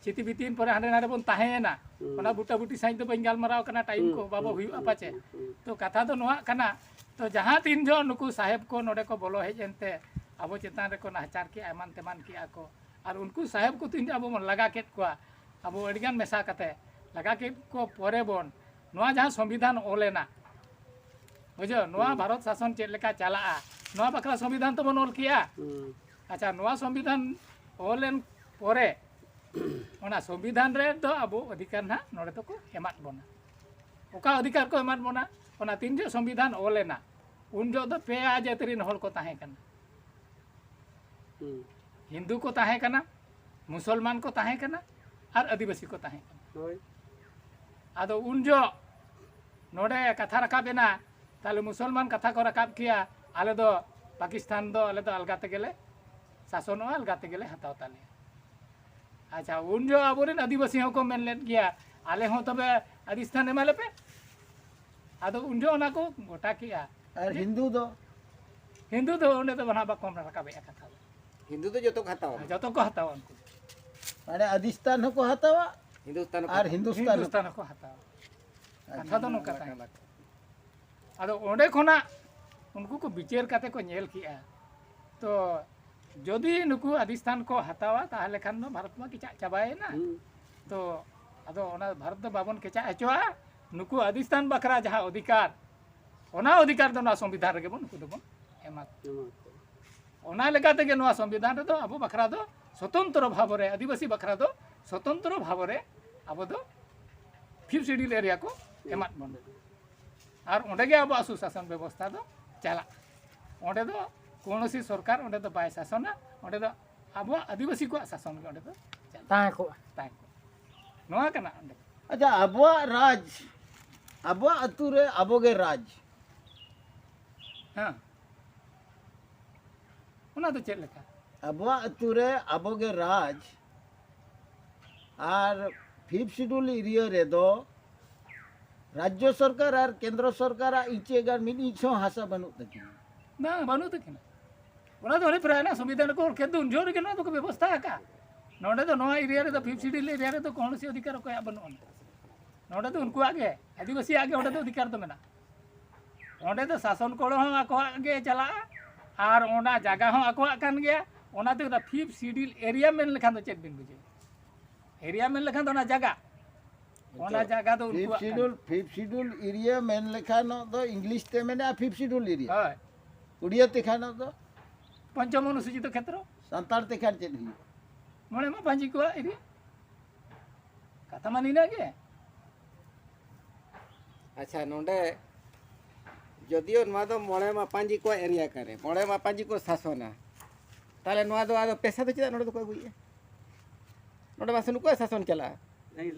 ᱪᱷᱤᱛᱤ ᱵᱤᱛᱤᱭᱮᱱ ᱯᱚᱨᱮ ᱦᱟᱸᱰᱮ ᱱᱟᱰᱮ ᱵᱚᱱ ᱛᱟᱦᱮᱸᱭᱮᱱᱟ᱾ ᱦᱩᱸ᱾ ᱚᱱᱟ ᱵᱩᱴᱟᱹ ᱵᱩᱴᱤ ᱥᱟᱺᱦᱤᱡ ᱫᱚ ᱵᱟᱹᱧ ᱜᱟᱞᱢᱟᱨᱟᱣ ᱠᱟᱱᱟ, ᱴᱟᱭᱤᱢ ᱦᱩᱸ, ᱠᱚ ᱵᱟᱵᱚ ᱦᱩᱸ, ᱦᱩᱭᱩᱜᱼᱟ ᱦᱩᱸ, ᱯᱟᱪᱮ᱾ ᱦᱩᱸ, ᱦᱩᱸ᱾ ᱛᱚ ᱠᱟᱛᱷᱟ ᱫᱚ ᱱᱚᱣᱟ ᱠᱟᱱᱟ, ᱛᱚ ᱡᱟᱦᱟᱸ ᱛᱤᱱ ᱡᱚᱦᱚᱜ ᱱᱩᱠᱩ ᱥᱟᱦᱮᱵᱽ ᱠᱚ ᱱᱚᱰᱮ ᱠᱚ ᱵᱚᱞᱚ ᱦᱮᱡ ᱮᱱᱛᱮ ᱟᱵᱚ ᱪᱮᱛᱟᱱ ᱨᱮᱠᱚ ᱱᱟᱦᱟᱪᱟᱨ ᱠᱮᱜᱼᱟ, ᱮᱢᱟᱱ ᱛᱮᱢᱟᱱ ᱠᱮᱜᱼᱟ ᱠᱚ, ᱟᱨ ᱩᱱᱠᱩ ᱥᱟᱦᱮᱵᱽ ᱠᱚ ᱛᱤᱱ ᱡᱚᱦᱚᱜ ᱟᱵᱚ ᱵᱚᱱ ᱞᱟᱜᱟ ᱠᱮᱫ ᱠᱚᱣᱟ, ᱟᱵᱚ ᱟᱹᱰᱤᱜᱟᱱ ᱢᱮᱥᱟ ᱠᱟᱛᱮ ᱞᱟᱜᱟ ᱠᱮᱫ ᱠᱚ ᱯᱚᱨᱮ ᱵᱚᱱ, ᱱᱚᱣᱟ ᱡᱟᱦᱟᱸ ᱥᱚᱝᱵᱤᱫᱷᱟᱱ ᱚᱞ ᱮᱱᱟ, ᱵᱩᱡᱷᱟᱹᱣ, ᱱᱚᱣᱟ ᱦᱩᱸ᱾ ᱵᱷᱟᱨᱚᱛ ᱥᱟᱥᱚᱱ ᱪᱮᱫ ᱞᱮᱠᱟ ᱪᱟᱞᱟᱜᱼᱟ, ᱱᱚᱣᱟ ᱵᱟᱠᱷᱨᱟ ᱥᱚᱝᱵᱤᱫᱷᱟᱱ ᱛᱚᱵᱚᱱ ᱚᱞ ᱠᱮᱜᱼᱟ᱾ ᱦᱩᱸ᱾ ᱟᱪᱪᱷᱟ, ᱱᱚᱣᱟ ᱥᱚᱝᱵᱤᱫᱷᱟᱱ ᱚᱞ ᱮᱱ ᱯᱚᱨᱮ, ᱚᱱᱟ ᱥᱚᱝᱵᱤᱫᱷᱟᱱ ᱨᱮᱫᱚ ᱟᱵᱚ ᱚᱫᱷᱤᱠᱟᱨ ᱱᱟᱦᱟᱜ ᱱᱚᱰᱮ ᱫᱚᱠᱚ ᱮᱢᱟᱫ ᱵᱚᱱᱟ᱾ ᱚᱠᱟ ᱚᱫᱷᱤᱠᱟᱨ ᱠᱚ ᱮᱢᱟᱫ ᱵᱚᱱᱟ? ᱚᱱᱟ ᱛᱤᱱ ᱡᱚᱦᱚᱜ ᱥᱚᱝᱵᱤᱫᱷᱟᱱ ᱚᱞ ᱮᱱᱟ, ᱩᱱ ᱡᱚᱦᱚᱜ ᱫᱚ ᱯᱮᱭᱟ ᱡᱟᱹᱛ ᱨᱮᱱ ᱦᱚᱲ ᱠᱚ ᱛᱟᱦᱮᱸ ᱠᱟᱱᱟ᱾ ᱦᱩᱸ᱾ ᱦᱤᱱᱫᱩ ᱠᱚ ᱛᱟᱦᱮᱸ ᱠᱟᱱᱟ, ᱢᱩᱥᱚᱞᱢᱟᱱ ᱠᱚ ᱛᱟᱦᱮᱸ ᱠᱟᱱᱟ, ᱟᱨ ᱟᱹᱫᱤᱵᱟᱹᱥᱤ ᱠᱚ ᱛᱟᱦᱮᱸ ᱠᱟᱱᱟ᱾ ᱦᱳᱭ᱾ ᱟᱫᱚ ᱩᱱ ᱡᱚᱦᱚᱜ ᱱᱚᱰᱮ ᱠᱟᱛᱷᱟ ᱨᱟᱠᱟᱵ ᱮᱱᱟ, ᱛᱟᱦᱞᱮ ᱢᱩᱥᱚᱞᱢᱟᱱ ᱠᱟᱛᱷᱟ ᱠᱚ ᱨᱟᱠᱟᱵ ᱠᱮᱭᱟ, ᱟᱞᱮ ᱫᱚ ᱯᱟᱠᱤᱥᱛᱟᱱ ᱫᱚ ᱟᱞᱮ ᱫᱚ ᱟᱞᱜᱟ ᱛᱮᱜᱮᱞᱮ ᱥᱟᱥᱚᱱᱚᱜᱼᱟ, ᱟᱞᱜᱟ ᱛᱮᱜᱮᱞᱮ ᱦᱟᱛᱟᱣ ᱛᱟᱞᱮᱭᱟ᱾ ᱟᱪᱪᱷᱟ, ᱩᱱ ᱡᱚᱦᱚᱜ ᱟᱵᱚᱨᱮᱱ ᱟᱹᱫᱤᱵᱟᱹᱥᱤ ᱦᱚᱸᱠᱚ ᱢᱮᱱ ᱞᱮᱫ ᱜᱮᱭᱟ, ᱟᱞᱮ ᱦᱚᱸ ᱛᱚᱵᱮ ᱟᱹᱫᱤᱥᱛᱷᱟᱱ ᱮᱢᱟ ᱞᱮᱯᱮ᱾ ᱟᱫᱚ ᱩᱱ ᱡᱚᱦᱚᱜ ᱚᱱᱟ ᱠᱚ ᱜᱚᱴᱟ ᱠᱮᱜᱼᱟ᱾ ᱟᱨ ᱦᱤᱱᱫᱩ ᱫᱚ? ᱦᱤᱱᱫᱩ ᱫᱚ ᱚᱸᱰᱮ ᱫᱚ ᱱᱟᱦᱟᱜ ᱵᱟᱠᱚ ᱨᱟᱠᱟᱵᱮᱜᱼᱟ ᱠᱟᱛᱷᱟ ᱫᱚ᱾ ᱦᱤᱱᱫᱩ ᱫᱚ ᱡᱚᱛᱚ ᱠᱚ ᱦᱟᱛᱟᱣᱟ᱾ ᱡᱚᱛᱚ ᱠᱚ ᱦᱟᱛᱟᱣᱟ ᱩᱱᱠᱩ ᱫᱚ᱾ ᱢᱟᱱᱮ ᱟᱹᱫᱤᱥᱛᱷᱟᱱ ᱦᱚᱸᱠᱚ ᱦᱟᱛᱟᱣᱟ ᱦᱤᱱᱫᱩᱥᱛᱟᱱ ᱦᱚᱸᱠᱚ ᱟᱨ ᱦᱟᱛᱟᱣᱟ᱾ ᱦᱤᱱᱫᱩᱥᱛᱷᱟᱱ ᱦᱤᱱᱫᱩᱥᱛᱟᱱ ᱦᱚᱸᱠᱚ ᱦᱟᱛᱟᱣᱟ᱾ ᱟᱪᱪᱷᱟ᱾ ᱠᱟᱛᱷᱟ ᱫᱚ ᱱᱚᱝᱠᱟ ᱛᱟᱦᱮᱸ ᱠᱟᱱᱟ᱾ ᱟᱫᱚ ᱚᱸᱰᱮ ᱠᱷᱚᱱᱟᱜ ᱩᱱᱠᱩ ᱠᱚ ᱵᱤᱪᱟᱹᱨ ᱠᱟᱛᱮ ᱠᱚ ᱧᱮᱞ ᱠᱮᱜᱼᱟ, ᱛᱚ ᱡᱩᱫᱤ ᱱᱩᱠᱩ ᱟᱹᱫᱤᱥᱛᱷᱟᱱ ᱠᱚ ᱦᱟᱛᱟᱣᱟ, ᱛᱟᱦᱚᱞᱮ ᱠᱷᱟᱱ ᱫᱚ ᱵᱷᱟᱨᱚᱛ ᱢᱟ ᱠᱮᱪᱟᱜ ᱪᱟᱵᱟᱭᱮᱱᱟ᱾ ᱦᱩᱸ᱾ ᱛᱚ ᱟᱫᱚ ᱚᱱᱟ ᱵᱷᱟᱨᱚᱛ ᱫᱚ ᱵᱟᱵᱚᱱ ᱠᱮᱪᱟᱜ ᱦᱚᱪᱚᱣᱟᱜᱼᱟ᱾ ᱱᱩᱠᱩ ᱟᱹᱫᱤᱥᱛᱷᱟᱱ ᱵᱟᱠᱷᱨᱟ ᱡᱟᱦᱟᱸ ᱚᱫᱷᱤᱠᱟᱨ, ᱚᱱᱟ ᱚᱫᱷᱤᱠᱟᱨ ᱫᱚ ᱱᱚᱣᱟ ᱥᱚᱝᱵᱤᱫᱷᱟᱱ ᱨᱮᱜᱮ ᱵᱚᱱ, ᱱᱩᱠᱩ ᱫᱚᱵᱚᱱ ᱮᱢᱟ ᱠᱚᱣᱟ᱾ ᱮᱢᱟ ᱠᱚᱣᱟ᱾ ᱚᱱᱟ ᱞᱮᱠᱟ ᱛᱮᱜᱮ ᱱᱚᱣᱟ ᱥᱚᱝᱵᱤᱫᱷᱟᱱ ᱨᱮᱫᱚ ᱟᱵᱚ ᱵᱟᱠᱷᱨᱟ ᱫᱚ ᱥᱚᱛᱚᱱᱛᱨᱚ ᱵᱷᱟᱵᱽ ᱨᱮ, ᱟᱹᱫᱤᱵᱟᱹᱥᱤ ᱵᱟᱠᱷᱨᱟ ᱫᱚ ᱥᱚᱛᱚᱱᱛᱨᱚ ᱵᱷᱟᱵᱽ ᱨᱮ ᱟᱵᱚ ᱫᱚ ᱯᱷᱤᱯᱛᱷ ᱥᱤᱰᱤᱭᱩᱞ ᱮᱨᱤᱭᱟ ᱠᱚ ᱮᱢᱟᱫ ᱵᱚᱱᱟ᱾ ᱟᱨ ᱚᱸᱰᱮ ᱜᱮ ᱟᱵᱚᱣᱟᱜ ᱥᱩᱥᱟᱥᱚᱱ ᱵᱮᱵᱚᱥᱛᱷᱟ ᱫᱚ ᱪᱟᱞᱟᱜᱼᱟ᱾ ᱚᱸᱰᱮ ᱫᱚ ᱠᱳᱱᱳ ᱥᱤ ᱥᱚᱨᱠᱟᱨ ᱚᱸᱰᱮ ᱫᱚ ᱵᱟᱭ ᱥᱟᱥᱚᱱᱟ, ᱚᱸᱰᱮ ᱫᱚ ᱟᱵᱚᱣᱟᱜ ᱟᱹᱫᱤᱵᱟᱹᱥᱤ ᱠᱚᱣᱟᱜ ᱥᱟᱥᱚᱱ ᱜᱮ ᱚᱸᱰᱮ ᱫᱚ ᱪᱟᱞᱟᱜᱼᱟ᱾ ᱛᱟᱦᱮᱸ ᱠᱚᱜᱼᱟ᱾ ᱛᱟᱦᱮᱸ ᱠᱚᱜᱼᱟ᱾ ᱱᱚᱣᱟ ᱠᱟᱱᱟ ᱚᱸᱰᱮ᱾ ᱟᱪᱪᱷᱟ, ᱟᱵᱚᱣᱟᱜ ᱨᱟᱡᱽ, ᱟᱵᱚᱣᱟᱜ ᱟᱹᱛᱩ ᱨᱮ ᱟᱵᱚ ᱜᱮ ᱨᱟᱡᱽ᱾ ᱦᱮᱸ᱾ ᱚᱱᱟ ᱫᱚ ᱪᱮᱫ ᱞᱮᱠᱟ? ᱟᱵᱚᱣᱟᱜ ᱟᱹᱛᱩ ᱨᱮ ᱟᱵᱚ ᱜᱮ ᱨᱟᱡᱽ, ᱟᱨ ᱯᱷᱤᱯᱛᱷ ᱥᱤᱰᱩᱞ ᱮᱨᱤᱭᱟ ᱨᱮᱫᱚ ᱨᱟᱡᱽᱡᱚ ᱥᱚᱨᱠᱟᱨ ᱟᱨ ᱠᱮᱱᱫᱨᱚ ᱥᱚᱨᱠᱟᱨᱟᱜ ᱤᱧᱪᱤ ᱮᱜᱟᱨ ᱢᱤᱫ ᱤᱧᱪ ᱦᱚᱸ ᱦᱟᱥᱟ ᱵᱟᱹᱱᱩᱜ ᱛᱟᱹᱠᱤᱱᱟ᱾ ᱵᱟᱝ, ᱵᱟᱹᱱᱩᱜ ᱛᱟᱹᱠᱤᱱᱟ᱾ ᱚᱱᱟ ᱫᱚ ᱟᱹᱰᱤ ᱯᱨᱟᱭ ᱱᱟᱜ ᱥᱚᱝᱵᱤᱫᱷᱟᱱ ᱨᱮᱠᱚ ᱚᱞ ᱠᱮᱫ ᱫᱚ ᱩᱱ ᱡᱚᱦᱚᱜ ᱨᱮᱜᱮ ᱱᱚᱣᱟ ᱫᱚᱠᱚ ᱵᱮᱵᱚᱥᱛᱷᱟ ᱟᱠᱟᱫᱼᱟ᱾ ᱱᱚᱰᱮ ᱫᱚ ᱱᱚᱣᱟ ᱮᱨᱤᱭᱟ ᱨᱮᱫᱚ, ᱯᱷᱤᱯᱛᱷ ᱥᱤᱰᱩᱞ ᱮᱨᱤᱭᱟ ᱨᱮᱫᱚ ᱠᱳᱱᱳ ᱥᱤ ᱚᱫᱷᱤᱠᱟᱨ ᱚᱠᱚᱭᱟᱜ ᱵᱟᱹᱱᱩᱜ ᱟᱱᱟ᱾ ᱱᱚᱰᱮ ᱫᱚ ᱩᱱᱠᱩᱣᱟᱜ ᱜᱮ, ᱟᱹᱫᱤᱵᱟᱹᱥᱤᱭᱟᱜ ᱜᱮ ᱚᱸᱰᱮ ᱫᱚ ᱚᱫᱷᱤᱠᱟᱨ ᱫᱚ ᱢᱮᱱᱟᱜᱼᱟ᱾ ᱚᱸᱰᱮ ᱫᱚ ᱥᱟᱥᱚᱱ ᱠᱚᱲᱟ ᱦᱚᱸ ᱟᱠᱚᱣᱟᱜ ᱜᱮ ᱪᱟᱞᱟᱜᱼᱟ, ᱟᱨ ᱚᱱᱟ ᱡᱟᱭᱜᱟ ᱦᱚᱸ ᱟᱠᱚᱣᱟᱜ ᱠᱟᱱ ᱜᱮᱭᱟ᱾ ᱚᱱᱟᱛᱮ ᱚᱱᱟ ᱯᱷᱤᱯᱛᱷ ᱥᱤᱰᱩᱞ ᱮᱨᱤᱭᱟ ᱢᱮᱱ ᱞᱮᱠᱷᱟᱱ ᱫᱚ ᱪᱮᱫ ᱵᱤᱱ ᱵᱩᱡᱷᱟᱹᱣᱟ? ᱮᱨᱤᱭᱟ ᱢᱮᱱ ᱞᱮᱠᱷᱟᱱ ᱫᱚ ᱚᱱᱟ ᱡᱟᱭᱜᱟ, ᱚᱱᱟ ᱡᱟᱭᱜᱟ ᱫᱚ ᱯᱷᱤᱯᱛᱷ ᱩᱱᱠᱩᱣᱟᱜ ᱠᱟᱱ ᱥᱤᱰᱩᱞ, ᱜᱮᱭᱟ᱾ ᱯᱷᱤᱯᱛᱷ ᱥᱤᱰᱩᱞ ᱮᱨᱤᱭᱟ ᱢᱮᱱ ᱞᱮᱠᱷᱟᱱ ᱫᱚ ᱤᱝᱞᱤᱥ ᱛᱮ ᱢᱮᱱᱟᱜᱼᱟ ᱯᱷᱤᱯᱛᱷ ᱥᱤᱰᱩᱞ ᱮᱨᱤᱭᱟ᱾ ᱦᱳᱭ᱾ ᱩᱲᱤᱭᱟ ᱛᱮ ᱠᱷᱟᱱ ᱫᱚ? ᱯᱚᱧᱪᱚᱢ ᱚᱱᱩᱥᱩᱪᱤᱛ ᱠᱷᱮᱛᱨᱚ᱾ ᱥᱟᱱᱛᱟᱲ ᱛᱮ ᱠᱷᱟᱱ ᱪᱮᱫ ᱦᱩᱭᱩᱜᱼᱟ? ᱢᱚᱬᱮ ᱢᱟᱯᱟᱧᱡᱤ ᱠᱚᱣᱟᱜ ᱮᱨᱤᱭᱟ᱾ ᱠᱟᱛᱷᱟ ᱢᱟ ᱱᱤᱱᱟᱹᱜ ᱜᱮ᱾ ᱟᱪᱪᱷᱟ, ᱱᱚᱰᱮ ᱡᱚᱫᱤᱭᱳ ᱱᱚᱣᱟ ᱫᱚ ᱢᱚᱬᱮ ᱢᱟᱯᱟᱧᱡᱤ ᱠᱚᱣᱟᱜ ᱮᱨᱤᱭᱟ ᱠᱟᱱᱟ, ᱢᱚᱬᱮ ᱢᱟᱯᱟᱧᱡᱤ ᱠᱚ ᱥᱟᱥᱚᱱᱟ, ᱛᱟᱦᱚᱞᱮ ᱱᱚᱣᱟ ᱫᱚ ᱟᱫᱚ ᱯᱮᱥᱟ ᱫᱚ ᱪᱮᱫᱟᱜ ᱱᱚᱰᱮ ᱫᱚᱠᱚ ᱟᱹᱜᱩᱭᱮᱫᱼᱟ? ᱱᱚᱰᱮ ᱢᱟ ᱥᱮ ᱱᱩᱠᱩᱣᱟᱜ ᱥᱟᱥᱚᱱ ᱪᱟᱞᱟᱜᱼᱟ᱾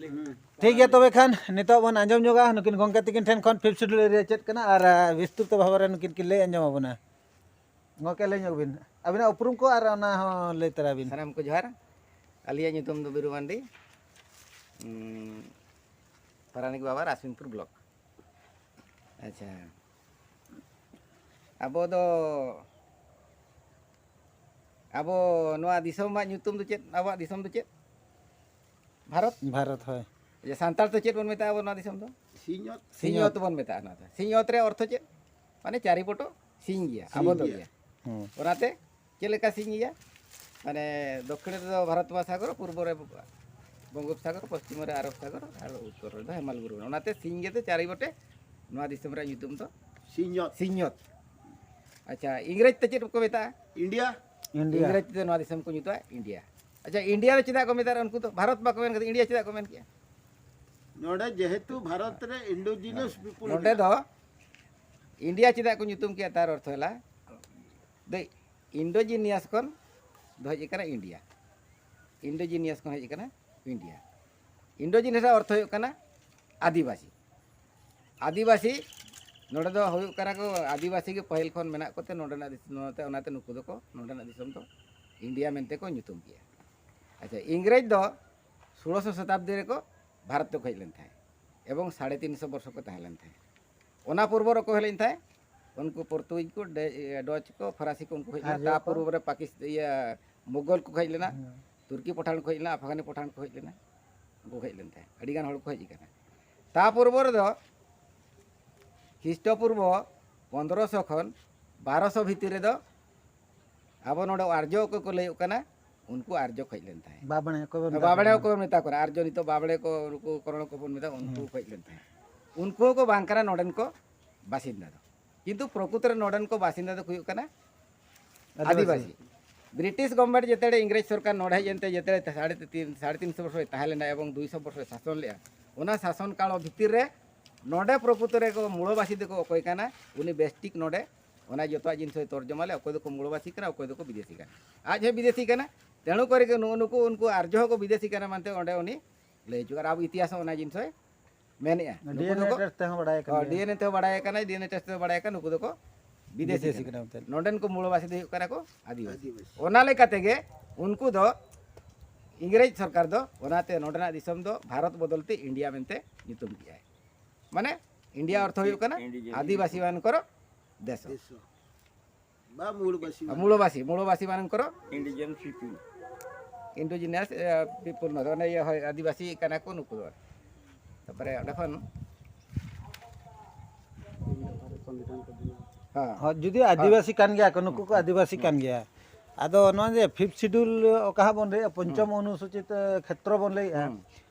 ᱴᱷᱤᱠ ᱜᱮᱭᱟ, ᱛᱚᱵᱮ ᱠᱷᱟᱱ ᱱᱤᱛᱚᱜ ᱵᱚᱱ ᱟᱸᱡᱚᱢ ᱧᱚᱜᱟ ᱱᱩᱠᱤᱱ ᱜᱚᱢᱠᱮ ᱛᱟᱹᱠᱤᱱ ᱴᱷᱮᱱ ᱠᱷᱚᱱ Fifth Schedule area ᱪᱮᱫ ᱠᱟᱱᱟ ᱟᱨ, ᱟᱨ ᱵᱤᱥᱛᱨᱩᱛ ᱵᱷᱟᱵᱮ ᱨᱮ ᱱᱩᱠᱤᱱ ᱠᱤᱱ ᱞᱟᱹᱭ ᱟᱸᱡᱚᱢ ᱟᱵᱚᱱᱟ᱾ ᱜᱚᱢᱠᱮ, ᱞᱟᱹᱭ ᱧᱚᱜ ᱵᱤᱱ ᱟᱹᱵᱤᱱᱟᱜ ᱩᱯᱨᱩᱢ ᱠᱚ ᱟᱨ ᱚᱱᱟ ᱦᱚᱸ ᱞᱟᱹᱭ ᱛᱟᱨᱟ ᱵᱤᱱ᱾ ᱥᱟᱱᱟᱢ ᱠᱚ ᱡᱚᱦᱟᱨ᱾ ᱟᱹᱞᱤᱧᱟᱜ ᱧᱩᱛᱩᱢ ᱫᱚ ᱵᱤᱨᱩ ᱢᱟᱱᱰᱤ, ᱩᱸ, ᱯᱟᱨᱟᱱᱤᱠ ᱵᱟᱵᱟ, ᱨᱟᱥᱢᱤᱱᱯᱩᱨ block᱾ ᱟᱪᱪᱷᱟ, ᱟᱵᱚ ᱫᱚ, ᱟᱵᱚ ᱱᱚᱣᱟ ᱫᱤᱥᱚᱢᱟᱜ ᱧᱩᱛᱩᱢ ᱫᱚ ᱪᱮᱫ? ᱟᱵᱚᱣᱟᱜ ᱫᱤᱥᱚᱢ ᱫᱚ ᱪᱮᱫ? ᱵᱷᱟᱨᱚᱛ᱾ ᱵᱷᱟᱨᱚᱛ, ᱦᱳᱭ᱾ ᱡᱮ ᱥᱟᱱᱛᱟᱲ ᱛᱮ ᱪᱮᱫ ᱵᱚᱱ ᱢᱮᱛᱟᱜᱼᱟ ᱟᱵᱚ ᱱᱚᱣᱟ ᱫᱤᱥᱚᱢ ᱫᱚ? ᱥᱤᱧᱚᱛ᱾ ᱥᱤᱧᱚᱛ ᱵᱚᱱ ᱢᱮᱛᱟᱜᱼᱟ ᱱᱚᱣᱟ ᱫᱚ᱾ ᱥᱤᱧᱚᱛ ᱨᱮᱭᱟᱜ ᱚᱨᱛᱷᱚ ᱪᱮᱫ? ᱢᱟᱱᱮ ᱪᱟᱨᱤᱯᱚᱴᱚ ᱥᱤᱧ ᱜᱮᱭᱟ, ᱥᱤᱧ ᱟᱵᱚ ᱫᱚ ᱜᱮᱭᱟ᱾ ᱜᱮᱭᱟ᱾ ᱦᱩᱸ᱾ ᱚᱱᱟᱛᱮ ᱪᱮᱫ ᱞᱮᱠᱟ ᱥᱤᱧ ᱜᱮᱭᱟ? ᱢᱟᱱᱮ ᱫᱚᱠᱠᱷᱤᱱ ᱨᱮᱫᱚ ᱵᱷᱟᱨᱚᱛ ᱢᱚᱦᱟᱥᱟᱜᱚᱨ, ᱯᱩᱨᱵᱚ ᱨᱮ ᱵᱚᱝᱜᱳᱯᱥᱟᱜᱚᱨ, ᱯᱚᱥᱪᱤᱢ ᱨᱮ ᱟᱨᱚᱵ ᱥᱟᱜᱚᱨ ᱟᱨ ᱩᱛᱛᱚᱨ ᱨᱮᱫᱚ ᱦᱮᱢᱟᱞ ᱵᱩᱨᱩ ᱢᱮᱱᱟᱜᱼᱟ᱾ ᱚᱱᱟᱛᱮ ᱥᱤᱧ ᱜᱮᱛᱮ ᱪᱟᱨᱤ ᱵᱚᱴᱮ ᱱᱚᱣᱟ ᱫᱤᱥᱚᱢ ᱨᱮᱭᱟᱜ ᱧᱩᱛᱩᱢ ᱫᱚ ᱥᱤᱧᱚᱛ᱾ ᱥᱤᱧᱚᱛ᱾ ᱟᱪᱪᱷᱟ, ᱤᱝᱨᱮᱡᱽ ᱛᱮ ᱪᱮᱫ ᱠᱚ ᱢᱮᱛᱟᱜᱼᱟ? ᱤᱱᱰᱤᱭᱟ᱾ ᱤᱱᱰᱤᱭᱟ᱾ ᱤᱝᱨᱮᱡᱽ ᱛᱮ ᱱᱚᱣᱟ ᱫᱤᱥᱚᱢ ᱠᱚ ᱧᱩᱛᱩᱢᱟ ᱤᱱᱰᱤᱭᱟ᱾ ᱟᱪᱪᱷᱟ, ᱤᱱᱰᱤᱭᱟ ᱫᱚ ᱪᱮᱫᱟᱜ ᱠᱚ ᱢᱮᱛᱟᱜᱼᱟ? ᱩᱱᱠᱩ ᱫᱚ ᱵᱷᱟᱨᱚᱛ ᱵᱟᱠᱚ ᱢᱮᱱ ᱠᱟᱛᱮ ᱤᱱᱰᱤᱭᱟ ᱪᱮᱫᱟᱜ ᱠᱚ ᱢᱮᱱ ᱠᱮᱜᱼᱟ? ᱱᱚᱰᱮ ᱡᱮᱦᱮᱛᱩ ᱵᱷᱟᱨᱚᱛ ᱨᱮ indigenous people ᱱᱚᱰᱮ ᱢᱮᱱᱟᱜ ᱫᱚ ᱤᱱᱰᱤᱭᱟ ᱪᱮᱫᱟᱜ ᱠᱚ ᱧᱩᱛᱩᱢ ᱠᱮᱜᱼᱟ? ᱛᱟᱨ ᱚᱨᱛᱷᱚ ᱦᱮᱞᱟ ᱫᱚ indigenous ᱠᱷᱚᱱ ᱫᱚ ᱦᱮᱡ ᱟᱠᱟᱱᱟ ᱤᱱᱰᱤᱭᱟ᱾ Indigenous ᱠᱷᱚᱱ ᱦᱮᱡ ᱟᱠᱟᱱᱟ ᱤᱱᱰᱤᱭᱟ᱾ Indigenous ᱨᱮᱭᱟᱜ ᱚᱨᱛᱷᱚ ᱦᱩᱭᱩᱜ ᱠᱟᱱᱟ ᱟᱹᱫᱤᱵᱟᱹᱥᱤ᱾ ᱟᱹᱫᱤᱵᱟᱹᱥᱤ ᱱᱚᱰᱮ ᱫᱚ ᱦᱩᱭᱩᱜ ᱠᱟᱱᱟ ᱠᱚ, ᱟᱹᱫᱤᱵᱟᱹᱥᱤ ᱜᱮ ᱯᱟᱹᱦᱤᱞ ᱠᱷᱚᱱ ᱢᱮᱱᱟᱜ ᱠᱚᱛᱮ ᱱᱚᱰᱮᱱᱟᱜ ᱫᱤᱥ-, ᱱᱚᱛᱮ, ᱚᱱᱟᱛᱮ ᱱᱩᱠᱩ ᱫᱚᱠᱚ ᱱᱚᱰᱮᱱᱟᱜ ᱫᱤᱥᱚᱢ ᱫᱚ ᱤᱱᱰᱤᱭᱟ ᱢᱮᱱᱛᱮ ᱠᱚ ᱧᱩᱛᱩᱢ ᱠᱮᱜᱼᱟ᱾ ᱟᱪᱪᱷᱟ, ᱤᱝᱨᱮᱡᱽ ᱫᱚ ᱥᱳᱲᱚᱥᱚ ᱥᱚᱛᱟᱵᱫᱤ ᱨᱮᱠᱚ ᱵᱷᱟᱨᱚᱛ ᱛᱮᱠᱚ ᱦᱮᱡ ᱞᱮᱱ ᱛᱟᱦᱮᱸᱫ ᱮᱵᱚᱝ ᱥᱟᱲᱮ ᱛᱤᱱ ᱥᱚ ᱵᱚᱨᱥᱚ ᱠᱚ ᱛᱟᱦᱮᱸ ᱞᱮᱱ ᱛᱟᱦᱮᱸᱫ᱾ ᱚᱱᱟ ᱯᱩᱨᱵᱚ ᱨᱮᱠᱚ ᱦᱮᱡ ᱞᱮᱱ ᱛᱟᱦᱮᱸᱫ, ᱩᱱᱠᱩ ᱯᱚᱨᱛᱩᱜᱤᱡ ᱠᱚ, ᱰᱮ-, ᱰᱚᱪ ᱠᱚ, ᱯᱷᱚᱨᱟᱥᱤ ᱠᱚ, ᱩᱱᱠᱩ ᱦᱮᱡ ᱞᱮᱱᱟ᱾ ᱟᱨ ᱛᱟ ᱡᱚᱠᱷᱚᱱ ᱯᱩᱨᱵᱚ ᱨᱮ ᱯᱟᱠᱤᱥ-, ᱤᱭᱟᱹ, ᱢᱩᱜᱚᱞ ᱠᱚ ᱦᱮᱡ ᱞᱮᱱᱟ, ᱦᱮᱸ᱾ ᱛᱩᱨᱠᱤ ᱯᱚᱴᱷᱟᱱ ᱠᱚ ᱦᱮᱡ ᱞᱮᱱᱟ, ᱟᱯᱷᱜᱟᱱᱤ ᱯᱚᱴᱷᱟᱱ ᱠᱚ ᱦᱮᱡ ᱞᱮᱱᱟ, ᱩᱱᱠᱩ ᱠᱚ ᱦᱮᱡ ᱞᱮᱱ ᱛᱟᱦᱮᱸᱫ᱾ ᱟᱹᱰᱤ ᱜᱟᱱ ᱦᱚᱲ ᱠᱚ ᱦᱮᱡ ᱟᱠᱟᱱᱟ᱾ ᱛᱟ ᱯᱩᱨᱵᱚ ᱨᱮᱫᱚ ᱠᱷᱤᱥᱴᱚ ᱯᱩᱨᱵᱚ ᱯᱚᱱᱫᱽᱨᱚᱥᱚ ᱠᱷᱚᱱ ᱵᱟᱨᱚᱥᱚ ᱵᱷᱤᱛᱤᱨ ᱨᱮᱫᱚ ᱟᱵᱚ ᱱᱚᱰᱮ ᱟᱨᱡᱚ ᱚᱠᱚᱭ ᱠᱚ ᱞᱟᱹᱭᱚᱜ ᱠᱟᱱᱟ, ᱩᱱᱠᱩ ᱟᱨᱡᱚ ᱠᱚ ᱦᱮᱡ ᱞᱮᱱ ᱛᱟᱦᱮᱸᱫ᱾ ᱵᱟᱵᱬᱮ ᱚᱠᱚᱭ ᱵᱚᱱ ᱢᱮᱛᱟ ᱠᱚ ᱵᱟᱵᱬᱮ ᱠᱟᱱᱟ? ᱚᱠᱚᱭ ᱵᱚᱱ ᱢᱮᱛᱟ ᱠᱚ ᱠᱟᱱᱟ? ᱟᱨᱡᱚ ᱱᱤᱛᱚᱜ ᱵᱟᱵᱬᱮ ᱠᱚ, ᱱᱩᱠᱩ ᱠᱚᱨᱚᱲ ᱠᱚᱵᱚᱱ ᱢᱮᱛᱟ, ᱩᱱᱠᱩ ᱦᱩᱸ᱾ ᱠᱚ ᱦᱮᱡ ᱞᱮᱱ ᱛᱟᱦᱮᱸᱫ᱾ ᱩᱱᱠᱩ ᱦᱚᱸᱠᱚ ᱵᱟᱝ ᱠᱟᱱᱟ ᱱᱚᱰᱮᱱ ᱠᱚ ᱵᱟᱥᱤᱱᱫᱟ ᱫᱚ᱾ ᱠᱤᱱᱛᱩ ᱯᱨᱚᱠᱩᱛ ᱨᱮ ᱱᱚᱰᱮᱱ ᱠᱚ ᱵᱟᱥᱤᱱᱫᱟ ᱫᱚᱠᱚ ᱦᱩᱭᱩᱜ ᱠᱟᱱᱟ ᱟᱹᱫᱤᱵᱟᱹᱥᱤ᱾ ᱟᱹᱫᱤᱵᱟᱹᱥᱤ᱾ ᱵᱨᱤᱴᱤᱥ government ᱡᱮᱛᱮᱲᱮ ᱤᱝᱨᱮᱡᱽ ᱥᱚᱨᱠᱟᱨ ᱱᱚᱰᱮ ᱦᱮᱡ ᱮᱱᱛᱮ ᱡᱮᱛᱮᱲᱮ ᱥᱟᱲᱮ ᱛᱤᱱ, ᱥᱟᱲᱮ ᱛᱤᱱ ᱥᱚ ᱵᱚᱪᱷᱚᱨ ᱛᱟᱦᱮᱸ ᱞᱮᱱᱟ ᱮᱵᱚᱝ ᱫᱩᱭ ᱥᱚ ᱵᱚᱪᱷᱚᱨ ᱥᱟᱥᱚᱱ ᱞᱮᱫᱼᱟ, ᱚᱱᱟ ᱥᱟᱥᱚᱱ ᱠᱟᱞ ᱵᱷᱤᱛᱤᱨ ᱨᱮ ᱱᱚᱰᱮ ᱯᱨᱚᱠᱩᱛ ᱨᱮᱠᱚ ᱢᱩᱲᱚᱵᱟᱥᱤ ᱫᱚᱠᱚ ᱚᱠᱚᱭ ᱠᱟᱱᱟ, ᱩᱱᱤ ᱵᱮᱥᱴᱷᱤᱠ ᱱᱚᱰᱮ ᱚᱱᱟ ᱡᱚᱛᱚᱣᱟᱜ ᱡᱤᱱᱤᱥ ᱦᱚᱸᱭ ᱛᱚᱨᱡᱚᱢᱟ ᱞᱮᱫ, ᱚᱠᱚᱭ ᱫᱚᱠᱚ ᱢᱩᱲᱚᱵᱟᱥᱤ ᱠᱟᱱᱟ, ᱚᱠᱚᱭ ᱫᱚᱠᱚ ᱵᱤᱫᱮᱥᱤ ᱠᱟᱱᱟ᱾ ᱟᱡ ᱦᱚᱸᱭ ᱵᱤᱫᱮᱥᱤ ᱠᱟᱱᱟ, ᱛᱮᱬᱩ ᱠᱚᱨᱮ ᱜᱮ ᱱᱩᱜᱼᱩ ᱱᱩᱠᱩ ᱩᱱᱠᱩ ᱟᱨᱡᱚ ᱦᱚᱸᱠᱚ ᱵᱤᱫᱮᱥᱤ ᱠᱟᱱᱟ ᱢᱮᱱᱛᱮ ᱚᱸᱰᱮ ᱩᱱᱤ ᱞᱟᱹᱭ ᱦᱚᱪᱚ ᱠᱟᱜ, ᱟᱨ ᱟᱵᱚ ᱤᱛᱤᱦᱟᱥ ᱦᱚᱸ ᱚᱱᱟ ᱡᱤᱱᱤᱥ ᱦᱚᱸᱭ ᱢᱮᱱᱮᱜᱼᱟ᱾ ᱱᱩᱠᱩ ᱰᱤ ᱮᱱ ᱮ ᱫᱚᱠᱚ ᱴᱮᱥᱴ ᱛᱮᱦᱚᱸ ᱵᱟᱲᱟᱭ ᱠᱟᱱ ᱦᱚᱸ, ᱜᱮᱭᱟ᱾ ᱰᱤ ᱮᱱ ᱮ ᱛᱮᱦᱚᱸ ᱵᱟᱲᱟᱭ ᱠᱟᱱᱟ, ᱰᱤ ᱮᱱ ᱮ ᱴᱮᱥᱴ ᱛᱮᱦᱚᱸ ᱵᱟᱲᱟᱭ ᱠᱟᱱᱟ, ᱱᱩᱠᱩ ᱫᱚᱠᱚ ᱵᱤᱫᱮᱥᱤ ᱵᱤᱫᱮᱥᱤ ᱠᱟᱱᱟ᱾ ᱠᱟᱱᱟ ᱢᱮᱱᱛᱮ᱾ ᱱᱚᱰᱮᱱ ᱠᱚ ᱢᱩᱞᱚᱵᱟᱥᱤ ᱫᱚ ᱦᱩᱭᱩᱜ ᱠᱟᱱᱟ ᱠᱚ ᱟᱹᱫᱤᱵᱟᱹᱥᱤ᱾ ᱟᱹᱫᱤᱵᱟᱹᱥᱤ᱾ ᱚᱱᱟ ᱞᱮᱠᱟ ᱛᱮᱜᱮ ᱩᱱᱠᱩ ᱫᱚ ᱤᱝᱨᱮᱡᱽ ᱥᱚᱨᱠᱟᱨ ᱫᱚ ᱚᱱᱟᱛᱮ ᱱᱚᱰᱮᱱᱟᱜ ᱫᱤᱥᱚᱢ ᱫᱚ ᱵᱷᱟᱨᱚᱛ ᱵᱚᱫᱚᱞ ᱛᱮ ᱤᱱᱰᱤᱭᱟ ᱢᱮᱱᱛᱮ ᱧᱩᱛᱩᱢ ᱠᱮᱜᱼᱟᱭ᱾ ᱢᱟᱱᱮ ᱤᱱᱰᱤᱭᱟ ᱚᱨᱛᱷᱚ ᱦᱩᱭᱩᱜ ᱠᱟᱱᱟ ᱤᱱᱰᱤᱡᱤᱱᱟᱥ ᱟᱹᱫᱤᱵᱟᱹᱥᱤ ᱯᱤᱯᱚᱞ᱾ ᱢᱟᱱᱠᱚᱨ ᱫᱮᱥ᱾ ᱫᱮᱥ᱾ ᱵᱟ ᱢᱩᱞᱵᱟᱹᱥᱤ ᱢᱟᱱ᱾ ᱢᱩᱞᱚᱵᱟᱥᱤ, ᱢᱩᱞᱚᱵᱟᱥᱤ ᱢᱟᱱᱠᱚᱨ ᱤᱱᱰᱤᱡᱮᱱᱟᱥ ᱯᱤᱯᱚᱞ᱾ ᱤᱱᱰᱤᱡᱤᱱᱟᱥ, ᱮ, ᱯᱤᱯᱚᱞ ᱱᱚᱣᱟ ᱫᱚ ᱚᱱᱮ ᱤᱭᱟᱹ ᱦᱳᱭ, ᱟᱹᱫᱤᱵᱟᱹᱥᱤ ᱠᱟᱱᱟ ᱠᱚ ᱱᱩᱠᱩ ᱫᱚ᱾ ᱛᱟᱯᱚᱨᱮ ᱚᱸᱰᱮ ᱠᱷᱚᱱ ᱦᱮᱸ᱾ ᱦᱚᱸ, ᱡᱩᱫᱤ ᱟᱹᱫᱤᱵᱟᱹᱥᱤ ᱠᱟᱱ ᱜᱮᱭᱟ ᱠᱚ, ᱱᱩᱠᱩ ᱠᱚ ᱟᱹᱫᱤᱵᱟᱹᱥᱤ ᱠᱟᱱ ᱜᱮᱭᱟ᱾ ᱟᱫᱚ ᱱᱚᱜᱼᱚᱭ ᱡᱮ ᱯᱷᱤᱯᱛᱷ ᱥᱤᱰᱩᱞ ᱚᱠᱟ ᱦᱟᱸᱜ ᱵᱚᱱ ᱞᱟᱹᱭᱮᱫᱼᱟ, ᱯᱚᱧᱪᱚᱢ ᱚᱱᱩᱥᱩᱪᱤᱛ, ᱮ, ᱠᱷᱮᱛᱨᱚ ᱵᱚᱱ ᱞᱟᱹᱭᱮᱫᱼᱟ᱾ ᱦᱩᱸ᱾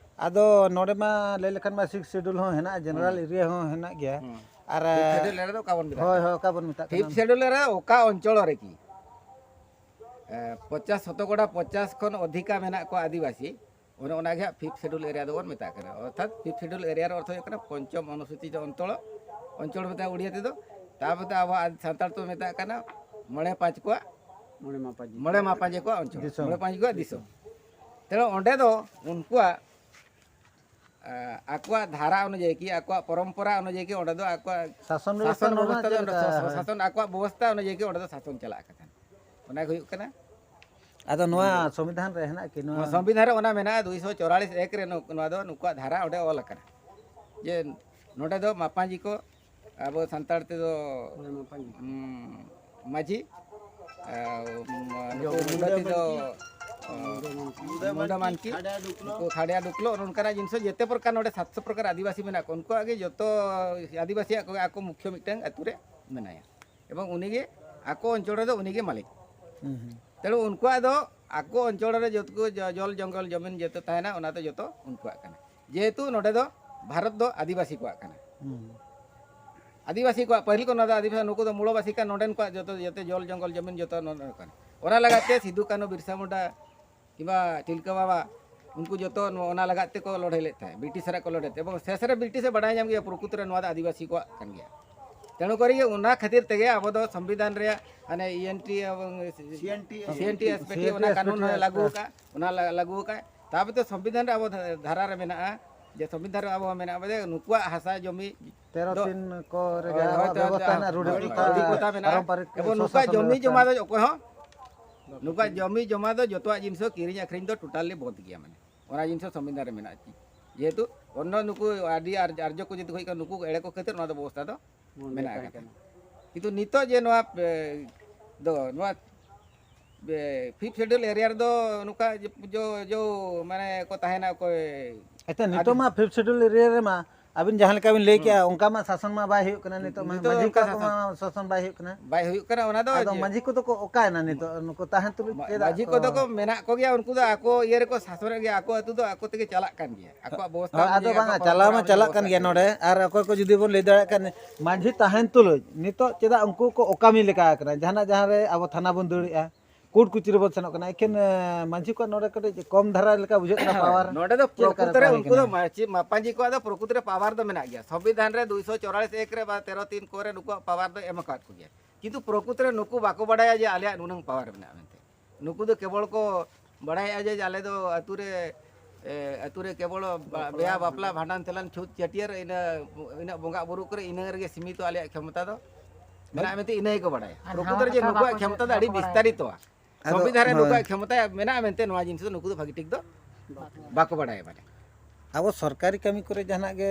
ᱟᱫᱚ ᱱᱚᱰᱮ ᱢᱟ ᱞᱟᱹᱭ ᱞᱮᱠᱷᱟᱱ ᱢᱟ ᱥᱤᱠᱥ ᱥᱤᱰᱩᱞ ᱦᱚᱸ ᱦᱮᱱᱟᱜᱼᱟ, ᱡᱮᱱᱟᱨᱮᱞ ᱦᱩᱸ᱾ ᱮᱨᱤᱭᱟ ᱦᱚᱸ ᱦᱮᱱᱟᱜ ᱜᱮᱭᱟ᱾ ᱦᱩᱸ᱾ ᱟᱨ, ᱯᱷᱤᱯᱛᱷ ᱥᱤᱰᱩᱞ ᱨᱮᱫᱚ ᱚᱠᱟ ᱵᱚᱱ ᱢᱮᱛᱟᱜ ᱦᱳᱭ, ᱠᱟᱱᱟ? ᱦᱳᱭ, ᱚᱠᱟ ᱵᱚᱱ ᱢᱮᱛᱟᱜ ᱠᱟᱱᱟ? ᱯᱷᱤᱯᱛᱷ ᱥᱤᱰᱩᱞ ᱨᱮ ᱚᱠᱟ ᱚᱧᱪᱚᱞ ᱨᱮᱠᱤ, ᱮ, ᱯᱚᱧᱪᱟᱥ ᱥᱚᱛᱚᱠᱚᱲᱟ ᱯᱚᱧᱪᱟᱥ ᱠᱷᱚᱱ ᱚᱫᱷᱤᱠᱟ ᱢᱮᱱᱟᱜ ᱠᱚᱣᱟ ᱟᱹᱫᱤᱵᱟᱹᱥᱤ, ᱚᱱᱮ ᱚᱱᱟ ᱜᱮ ᱦᱟᱸᱜ ᱯᱷᱤᱯᱛᱷ ᱥᱤᱰᱩᱞ ᱮᱨᱤᱭᱟ ᱫᱚᱵᱚᱱ ᱢᱮᱛᱟᱜ ᱠᱟᱱᱟ᱾ ᱚᱨᱛᱷᱟᱛ ᱯᱷᱤᱯᱛᱷ ᱥᱤᱰᱩᱞ ᱮᱨᱤᱭᱟ ᱨᱮ ᱚᱨᱛᱷᱚ ᱦᱩᱭᱩᱜ ᱠᱟᱱᱟ ᱯᱚᱧᱪᱚᱢ ᱚᱱᱩᱥᱩᱪᱤᱛ ᱚᱧᱪᱚᱞ, ᱚᱧᱪᱚᱞ ᱢᱮᱛᱟᱜᱼᱟ ᱩᱲᱤᱭᱟ ᱛᱮᱫᱚ᱾ ᱛᱟᱯᱚᱛᱮ ᱟᱵᱚ ᱟᱫ-, ᱥᱟᱱᱛᱟᱲ ᱛᱮᱵᱚᱱ ᱢᱮᱛᱟᱜ ᱠᱟᱱᱟ ᱢᱚᱬᱮ ᱯᱟᱸᱪ ᱠᱚᱣᱟᱜ, ᱢᱚᱬᱮ ᱢᱟᱯᱟᱡᱤ᱾ ᱢᱚᱬᱮ ᱢᱟᱯᱟᱡᱤ ᱠᱚᱣᱟᱜ ᱚᱧᱪᱚᱞ, ᱫᱤᱥᱚᱢ᱾ ᱢᱚᱬᱮ ᱯᱟᱸᱪ ᱠᱚᱣᱟᱜ ᱫᱤᱥᱚᱢ᱾ ᱛᱮ ᱚᱸᱰᱮ ᱫᱚ ᱩᱱᱠᱩᱣᱟᱜ, ᱟ, ᱟᱠᱚᱣᱟᱜ ᱫᱷᱟᱨᱟ ᱚᱱᱩᱡᱟᱭᱤ ᱠᱤ, ᱟᱠᱚᱣᱟᱜ ᱯᱚᱨᱚᱢᱯᱚᱨᱟ ᱚᱱᱩᱡᱟᱭᱤ ᱠᱤ, ᱚᱸᱰᱮ ᱫᱚ ᱟᱠᱚᱣᱟᱜ ᱥᱟᱥᱚᱱ ᱵᱮᱵᱚᱥᱛᱷᱟ ᱥᱟᱥᱚᱱ ᱫᱚ ᱚᱸᱰᱮ ᱵᱮᱵᱚᱥᱛᱷᱟ ᱫᱚ ᱥᱟᱥᱚᱱ, ᱦᱳᱭ᱾ ᱥᱟᱥᱚᱱ ᱟᱠᱚᱣᱟᱜ ᱵᱮᱵᱚᱥᱛᱷᱟ ᱚᱱᱩᱡᱟᱭᱤ ᱠᱤ ᱚᱸᱰᱮ ᱫᱚ ᱥᱟᱥᱚᱱ ᱪᱟᱞᱟᱜ ᱠᱟᱱᱟ᱾ ᱚᱱᱟ ᱜᱮ ᱦᱩᱭᱩᱜ ᱠᱟᱱᱟ᱾ ᱟᱫᱚ ᱱᱚᱣᱟ ᱥᱚᱝᱵᱤᱫᱷᱟᱱ ᱨᱮ ᱦᱮᱱᱟᱜ ᱠᱤ ᱱᱚᱣᱟ? ᱱᱚᱣᱟ ᱥᱚᱝᱵᱤᱫᱷᱟᱱ ᱨᱮ ᱚᱱᱟ ᱢᱮᱱᱟᱜᱼᱟ, ᱫᱩᱭᱥᱚ ᱪᱚᱣᱟᱞᱤᱥ ᱮᱠ ᱨᱮ ᱱᱩ-, ᱱᱚᱣᱟ ᱫᱚ ᱱᱩᱠᱩᱣᱟᱜ ᱫᱷᱟᱨᱟ ᱚᱸᱰᱮ ᱚᱞ ᱟᱠᱟᱱᱟ᱾ ᱡᱮ ᱱᱚᱰᱮ ᱫᱚ ᱢᱟᱯᱟᱧᱡᱤ ᱠᱚ, ᱟᱵᱚ ᱥᱟᱱᱛᱟᱲ ᱛᱮᱫᱚ, ᱦᱳᱭ, ᱢᱟᱯᱟᱧᱡᱤ᱾ ᱩᱸ, ᱢᱟᱹᱡᱷᱤ, ᱟᱨ, ᱩᱸ, ᱱᱩᱠᱩ ᱡᱚ-, ᱢᱩᱱᱰᱟᱹ ᱢᱩᱱᱰᱟᱹ ᱛᱮᱫᱚ, ᱢᱟᱱᱠᱤ᱾ ᱩᱸ, ᱢᱩᱱᱰᱟᱹ ᱢᱩᱱᱰᱟᱹ ᱢᱟᱱᱠᱤ, ᱢᱟᱱᱠᱤ, ᱠᱷᱟᱰᱟ ᱰᱩᱠᱞᱚ᱾ ᱱᱩᱠᱩ ᱠᱷᱟᱰᱟ ᱰᱩᱠᱞᱚ, ᱱᱚᱝᱠᱟᱱᱟᱜ ᱡᱤᱱᱤᱥ ᱡᱮᱛᱮ ᱯᱨᱚᱠᱟᱨ ᱱᱚᱰᱮ ᱥᱟᱛᱥᱚ ᱯᱨᱚᱠᱟᱨ ᱟᱹᱫᱤᱵᱟᱹᱥᱤ ᱢᱮᱱᱟᱜ ᱠᱚᱣᱟ, ᱩᱱᱠᱩᱣᱟᱜ ᱜᱮ ᱡᱚᱛᱚ ᱟᱹᱫᱤᱵᱟᱹᱥᱤᱭᱟᱜ ᱠᱚᱜᱮ ᱟᱠᱚ ᱢᱩᱠᱷᱭᱟᱹ ᱢᱤᱫᱴᱟᱝ ᱟᱹᱛᱩ ᱨᱮ ᱢᱮᱱᱟᱭᱟ᱾ ᱮᱵᱚᱝ ᱩᱱᱤᱜᱮ ᱟᱠᱚ ᱚᱧᱪᱚᱞ ᱨᱮᱫᱚ ᱩᱱᱤᱜᱮ ᱢᱟᱹᱞᱤᱠ᱾ ᱦᱩᱸ, ᱦᱩᱸ᱾ ᱛᱮᱬᱩ ᱩᱱᱠᱩᱣᱟᱜ ᱫᱚ ᱟᱠᱚ ᱚᱧᱪᱚᱞ ᱨᱮ ᱡᱚᱛᱚ ᱡᱚ-, ᱡᱚᱞ ᱡᱚᱝᱜᱚᱞ ᱡᱚᱢᱤᱱ ᱡᱚᱛᱚ ᱛᱟᱦᱮᱱᱟ, ᱚᱱᱟ ᱫᱚ ᱡᱚᱛᱚ ᱩᱱᱠᱩᱣᱟᱜ ᱠᱟᱱᱟ᱾ ᱡᱮᱦᱮᱛᱩ ᱱᱚᱰᱮ ᱫᱚ ᱵᱷᱟᱨᱚᱛ ᱫᱚ ᱟᱹᱫᱤᱵᱟᱹᱥᱤ ᱠᱚᱣᱟᱜ ᱠᱟᱱᱟ᱾ ᱦᱩᱸ᱾ ᱟᱹᱫᱤᱵᱟᱹᱥᱤ ᱠᱚᱣᱟᱜ ᱯᱟᱹᱦᱤᱞ ᱠᱚ ᱱᱚᱣᱟ ᱫᱚ ᱟᱹᱫᱤᱵᱟᱹᱥᱤ, ᱱᱩᱠᱩ ᱫᱚ ᱢᱩᱲᱚᱵᱟᱹᱥᱤ ᱠᱟᱱ, ᱱᱚᱰᱮᱱ ᱠᱚᱣᱟᱜ ᱡᱚᱛᱚ, ᱡᱚᱛᱚ ᱡᱚᱞ ᱡᱚᱝᱜᱚᱞ ᱡᱚᱢᱤᱱ ᱡᱚᱛᱚ ᱱᱚᱰᱮ ᱠᱟᱱᱟ᱾ ᱚᱱᱟ ᱞᱟᱹᱜᱤᱫ ᱛᱮ ᱥᱤᱫᱩ ᱠᱟᱹᱱᱦᱩ ᱵᱤᱨᱥᱟ ᱢᱩᱱᱰᱟ ᱠᱤᱝᱵᱟ ᱛᱤᱞᱠᱟᱹ ᱵᱟᱵᱟ, ᱩᱱᱠᱩ ᱡᱚᱛᱚ ᱱᱚ-, ᱚᱱᱟ ᱞᱟᱜᱟᱫ ᱛᱮᱠᱚ ᱞᱟᱹᱲᱦᱟᱹᱭ ᱞᱮᱫ ᱛᱟᱦᱮᱸᱫ, ᱵᱨᱤᱴᱤᱥ ᱥᱟᱞᱟᱜ ᱠᱚ ᱞᱟᱹᱲᱦᱟᱹᱭ ᱛᱟᱦᱮᱸᱫ᱾ ᱮᱵᱚᱝ ᱥᱮᱥ ᱨᱮ ᱵᱨᱤᱴᱤᱥ ᱮ ᱵᱟᱰᱟᱭ ᱧᱟᱢ ᱜᱮᱭᱟ ᱯᱨᱚᱠᱨᱤᱛ ᱨᱮ ᱱᱚᱣᱟ ᱫᱚ ᱟᱹᱫᱤᱵᱟᱹᱥᱤ ᱠᱚᱣᱟᱜ ᱠᱟᱱ ᱜᱮᱭᱟ᱾ ᱛᱮᱬᱩ ᱠᱚᱨᱮ ᱜᱮ ᱚᱱᱟ ᱠᱷᱟᱹᱛᱤᱨ ᱛᱮᱜᱮ ᱟᱵᱚ ᱫᱚ ᱥᱚᱝᱵᱤᱫᱷᱟᱱ ᱨᱮᱭᱟᱜ ᱦᱟᱱᱮ ᱤ ᱮᱱ ᱴᱤ ᱮᱵᱚᱝ ᱥᱤ ᱮᱱ ᱴᱤ, ᱥᱤ N T S P T ᱚᱱᱟ ᱠᱟᱹᱱᱩᱱ ᱦᱚᱸ ᱞᱟᱹᱜᱩ ᱟᱠᱟᱫ, ᱚᱱᱟ ᱞᱟ-, ᱞᱟᱹᱜᱩ ᱟᱠᱟᱫ᱾ ᱛᱟᱵᱚᱛᱮ ᱥᱚᱝᱵᱤᱫᱷᱟᱱ ᱨᱮ ᱟᱵᱚ ᱫᱷᱟ-, ᱫᱷᱟᱨᱟ ᱨᱮ ᱢᱮᱱᱟᱜᱼᱟ, ᱡᱮ ᱥᱚᱝᱵᱤᱫᱷᱟᱱ ᱨᱮ ᱟᱵᱚ ᱦᱚᱸ ᱢᱮᱱᱟᱜᱼᱟ, ᱵᱚᱞᱮ ᱱᱩᱠᱩᱣᱟᱜ ᱦᱟᱥᱟ ᱡᱚᱢᱤ ᱛᱮᱨᱚ ᱫᱚ ᱛᱤᱱ ᱠᱚ ᱨᱮ ᱦᱳᱭ, ᱡᱟᱦᱟᱸ ᱦᱳᱭ, ᱟᱵᱚᱣᱟᱜ ᱛᱮᱨᱚ ᱵᱮᱵᱚᱥᱛᱷᱟ ᱛᱤᱱ ᱦᱮᱱᱟᱜ, ᱨᱩᱰᱤ ᱦᱳᱭ, ᱯᱨᱚᱛᱷᱟ, ᱨᱩᱰᱤ ᱯᱨᱚᱛᱷᱟ ᱢᱮᱱᱟᱜᱼᱟ᱾ ᱯᱟᱨᱚᱢᱯᱟᱨᱤᱠ ᱮᱵᱚᱝ ᱱᱩᱠᱩᱣᱟᱜ ᱥᱚᱥᱚᱱ ᱡᱚᱢᱤ ᱵᱮᱵᱚᱥᱛᱷᱟ ᱡᱚᱢᱟ ᱫᱚ ᱚᱠᱚᱭ ᱦᱚᱸ, ᱱᱩᱠᱩᱣᱟᱜ ᱡᱚᱢᱤ ᱡᱚᱢᱟ ᱫᱚ ᱡᱚᱛᱚᱣᱟᱜ ᱡᱤᱱᱤᱥ ᱦᱚᱸ ᱠᱤᱨᱤᱧ ᱟᱹᱠᱷᱨᱤᱧ ᱫᱚ totally ᱵᱚᱱᱫ ᱜᱮᱭᱟ, ᱢᱟᱱᱮ ᱚᱱᱟ ᱡᱤᱱᱤᱥ ᱦᱚᱸ ᱥᱚᱝᱵᱤᱫᱷᱟᱱ ᱨᱮ ᱢᱮᱱᱟᱜᱼᱟ᱾ ᱡᱮᱦᱮᱛᱩ ᱚᱱᱱᱚ ᱱᱩᱠᱩ ᱟᱹᱰᱤ ᱟᱨ-, ᱟᱨᱡᱚ ᱠᱚ ᱡᱩᱫᱤ ᱠᱚ ᱦᱩᱭ ᱠᱚᱜᱼᱟ, ᱱᱩᱠᱩ ᱮᱲᱮ ᱠᱚ ᱠᱷᱟᱹᱛᱤᱨ ᱱᱚᱣᱟ ᱫᱚ ᱵᱮᱵᱚᱥᱛᱷᱟ ᱫᱚ ᱵᱚᱱᱫ ᱢᱮᱱᱟᱜ ᱛᱟᱦᱮᱸ ᱟᱠᱟᱫᱟ᱾ ᱠᱟᱱᱟ᱾ ᱠᱤᱱᱛᱩ ᱱᱤᱛᱚᱜ ᱡᱮ ᱱᱚᱣᱟ, ᱮ, ᱫᱚ ᱱᱚᱣᱟ ᱯᱷᱤᱯᱛᱷ ᱥᱤᱰᱩᱞ ᱮᱨᱤᱭᱟ ᱨᱮᱫᱚ ᱱᱚᱝᱠᱟ ᱡᱮ, ᱡᱚ, ᱡᱚ, ᱢᱟᱱᱮ ᱠᱚ ᱛᱟᱦᱮᱱᱟ ᱚᱠᱚᱭ ᱟᱪᱪᱷᱟ, ᱱᱤᱛᱚᱜ ᱟᱹᱰᱤ ᱢᱟ ᱯᱷᱤᱯᱛᱷ ᱥᱤᱰᱩᱞ ᱮᱨᱤᱭᱟ ᱨᱮᱢᱟ ᱟᱹᱵᱤᱱ ᱡᱟᱦᱟᱸ ᱞᱮᱠᱟ ᱵᱤᱱ ᱞᱟᱹᱭ ᱦᱩᱸ᱾ ᱠᱮᱜᱼᱟ, ᱚᱱᱠᱟ ᱢᱟ ᱥᱟᱥᱚᱱ ᱢᱟ ᱵᱟᱭ ᱦᱩᱭᱩᱜ ᱠᱟᱱᱟ᱾ ᱱᱤᱛᱚᱜ ᱢᱟ ᱱᱤᱛᱚᱜ ᱫᱚ ᱢᱟᱹᱡᱷᱤ ᱚᱱᱠᱟ ᱠᱚᱣᱟᱜ ᱠᱚᱢᱟ ᱥᱟᱥᱚᱱ ᱥᱟᱥᱚᱱ ᱵᱟᱭ ᱦᱩᱭᱩᱜ ᱠᱟᱱᱟ᱾ ᱵᱟᱭ ᱦᱩᱭᱩᱜ ᱠᱟᱱᱟ, ᱚᱱᱟ ᱫᱚ ᱟᱫᱚ ᱡᱮ ᱢᱟᱹᱡᱷᱤ ᱠᱚᱫᱚ ᱠᱚ ᱚᱠᱟᱭᱮᱱᱟ ᱱᱤᱛᱚᱜ? ᱱᱩᱠᱩ ᱛᱟᱦᱮᱱ ᱛᱩᱞᱩᱡ ᱢᱟ-, ᱪᱮᱫᱟᱜ ᱢᱟᱹᱡᱷᱤ ᱠᱚ ᱠᱚᱫᱚ ᱠᱚ ᱢᱮᱱᱟᱜ ᱠᱚᱜᱮᱭᱟ, ᱩᱱᱠᱩ ᱫᱚ ᱟᱠᱚ ᱤᱭᱟᱹ ᱨᱮᱠᱚ ᱥᱟᱥᱚᱱᱮᱫ ᱜᱮᱭᱟ, ᱟᱠᱚ ᱟᱹᱛᱩ ᱫᱚ ᱟᱠᱚ ᱛᱮᱜᱮ ᱪᱟᱞᱟᱜ ᱠᱟᱱ ᱜᱮᱭᱟ, ᱟᱠᱚᱣᱟᱜ ᱵᱮᱵᱚᱥᱛᱷᱟ ᱦᱳᱭ, ᱟᱫᱚ ᱚᱱᱩᱡᱟᱭᱤ ᱵᱟᱝᱟ, ᱟᱠᱚᱣᱟᱜ ᱪᱟᱞᱟᱣ ᱯᱟᱲᱟᱣ ᱢᱟ ᱨᱮᱱᱟᱜ ᱪᱟᱞᱟᱜ ᱵᱮᱵᱚᱥᱛᱷᱟ ᱠᱟᱱ ᱜᱮᱭᱟ ᱠᱟᱱᱟ᱾ ᱱᱚᱰᱮ, ᱟᱨ ᱚᱠᱚᱭ ᱠᱚ ᱡᱩᱫᱤ ᱵᱚᱱ ᱞᱟᱹᱭ ᱫᱟᱲᱮᱭᱟᱜ ᱠᱷᱟᱱ, ᱢᱟᱹᱡᱷᱤ ᱛᱟᱦᱮᱱ ᱛᱩᱞᱩᱡ ᱱᱤᱛᱚᱜ ᱪᱮᱫᱟᱜ ᱩᱱᱠᱩ ᱠᱚ ᱚᱠᱟᱢᱤ ᱞᱮᱠᱟ ᱟᱠᱟᱱᱟ? ᱡᱟᱦᱟᱱᱟᱜ ᱡᱟᱦᱟᱸ ᱨᱮ ᱟᱵᱚ ᱛᱷᱟᱱᱟ ᱵᱚᱱ ᱫᱟᱹᱲᱮᱜᱼᱟ, ᱠᱳᱨᱴ ᱠᱚᱪᱟᱹᱨᱤ ᱵᱚᱱ ᱥᱮᱱᱚᱜ ᱠᱟᱱᱟ, ᱮᱠᱷᱮᱱ, ᱮ, ᱢᱟᱹᱡᱷᱤ ᱠᱚᱣᱟᱜ ᱱᱚᱰᱮ ᱠᱟᱹᱴᱤᱡ ᱠᱚᱢ ᱫᱷᱟᱨᱟ ᱞᱮᱠᱟ ᱵᱩᱡᱷᱟᱹᱜ ᱠᱟᱱᱟ ᱯᱟᱣᱟᱨ᱾ ᱱᱚᱰᱮ ᱫᱚ ᱪᱮᱫ ᱞᱮᱠᱟ ᱨᱮ ᱯᱨᱚᱠᱩᱛ ᱨᱮ ᱛᱟᱦᱮᱸ ᱩᱱᱠᱩ ᱫᱚ ᱠᱟᱱᱟ? ᱢᱟᱹᱡᱷᱤ, ᱢᱟᱯᱟᱡᱷᱤ ᱠᱚᱣᱟᱜ ᱫᱚ ᱯᱨᱚᱠᱩᱛ ᱨᱮ ᱯᱟᱣᱟᱨ ᱫᱚ ᱢᱮᱱᱟᱜ ᱜᱮᱭᱟ, ᱥᱚᱝᱵᱤᱫᱷᱟᱱ ᱨᱮ ᱫᱩᱭᱥᱚ ᱪᱚᱣᱨᱟᱞᱤᱥ ᱮᱠ ᱨᱮ ᱵᱟ ᱛᱮᱨᱚ ᱛᱤᱱ ᱠᱚ ᱨᱮ ᱱᱩᱠᱩᱣᱟᱜ ᱯᱟᱣᱟᱨ ᱫᱚ ᱮᱢ ᱟᱠᱟᱫ ᱠᱚᱜᱮᱭᱟ᱾ ᱠᱤᱱᱛᱩ ᱯᱨᱚᱠᱩᱛ ᱨᱮ ᱱᱩᱠᱩ ᱵᱟᱠᱚ ᱵᱟᱰᱟᱭᱟ ᱡᱮ ᱟᱞᱮᱭᱟᱜ ᱱᱩᱱᱟᱹᱝ ᱯᱟᱣᱟᱨ ᱢᱮᱱᱟᱜᱼᱟ ᱢᱮᱱᱛᱮ᱾ ᱱᱩᱠᱩ ᱫᱚ ᱠᱮᱵᱚᱞ ᱠᱚ ᱵᱟᱲᱟᱭᱮᱫᱼᱟ ᱡᱮ ᱟᱞᱮ ᱫᱚ ᱟᱹᱛᱩ ᱨᱮ, ᱮ, ᱟᱹᱛᱩ ᱨᱮ ᱠᱮᱵᱚᱞ ᱵᱟ-, ᱵᱟᱯᱞᱟ ᱵᱮᱭᱟ, ᱵᱟᱯᱞᱟ, ᱵᱷᱟᱸᱰᱟᱱ᱾ ᱵᱷᱟᱸᱰᱟᱱ, ᱛᱮᱞᱟᱱ, ᱪᱷᱩᱛ, ᱪᱷᱟᱹᱴᱭᱟᱹᱨ, ᱤᱱᱟᱹ, ᱤᱱᱟᱹ ᱵᱚᱸᱜᱟ ᱵᱩᱨᱩ ᱠᱚᱨᱮ ᱤᱱᱟᱹ ᱨᱮᱜᱮ ᱥᱤᱢᱤᱛᱚ ᱟᱞᱮᱭᱟᱜ ᱠᱷᱮᱢᱚᱛᱟ ᱫᱚ ᱢᱮᱱᱟᱜᱼᱟ ᱢᱮᱱᱛᱮ ᱤᱱᱟᱹ ᱜᱮᱠᱚ ᱵᱟᱲᱟᱭᱟ᱾ ᱟᱨ ᱯᱨᱚᱠᱩᱛ ᱱᱟᱣᱟ ᱨᱮ ᱡᱮ ᱠᱟᱛᱷᱟ ᱱᱩᱠᱩᱣᱟᱜ ᱵᱟᱠᱚ ᱠᱷᱮᱢᱚᱛᱟ ᱫᱚ ᱟᱹᱰᱤ ᱵᱟᱠᱚ ᱵᱟᱲᱟᱭᱟ᱾ ᱵᱤᱥᱛᱟᱨᱤᱛᱚᱣᱟ᱾ ᱟᱫᱚ, ᱥᱚᱝᱵᱤᱫᱷᱟᱱ ᱨᱮ ᱦᱳᱭ᱾ ᱱᱩᱠᱩᱣᱟᱜ ᱠᱷᱮᱢᱚᱛᱟ ᱢᱮᱱᱟᱜᱼᱟ ᱢᱮᱱᱛᱮ ᱱᱚᱣᱟ ᱡᱤᱱᱤᱥ ᱫᱚ ᱱᱩᱠᱩ ᱫᱚ ᱵᱷᱟᱹᱜᱤ ᱴᱷᱤᱠ ᱫᱚ ᱵᱟᱠᱚ ᱵᱟᱠᱚ ᱵᱟᱲᱟᱭᱟ ᱢᱟᱱᱮ᱾ ᱟᱵᱚ ᱥᱚᱨᱠᱟᱨᱤ ᱠᱟᱹᱢᱤ ᱠᱚᱨᱮ ᱡᱟᱦᱟᱱᱟᱜ ᱜᱮ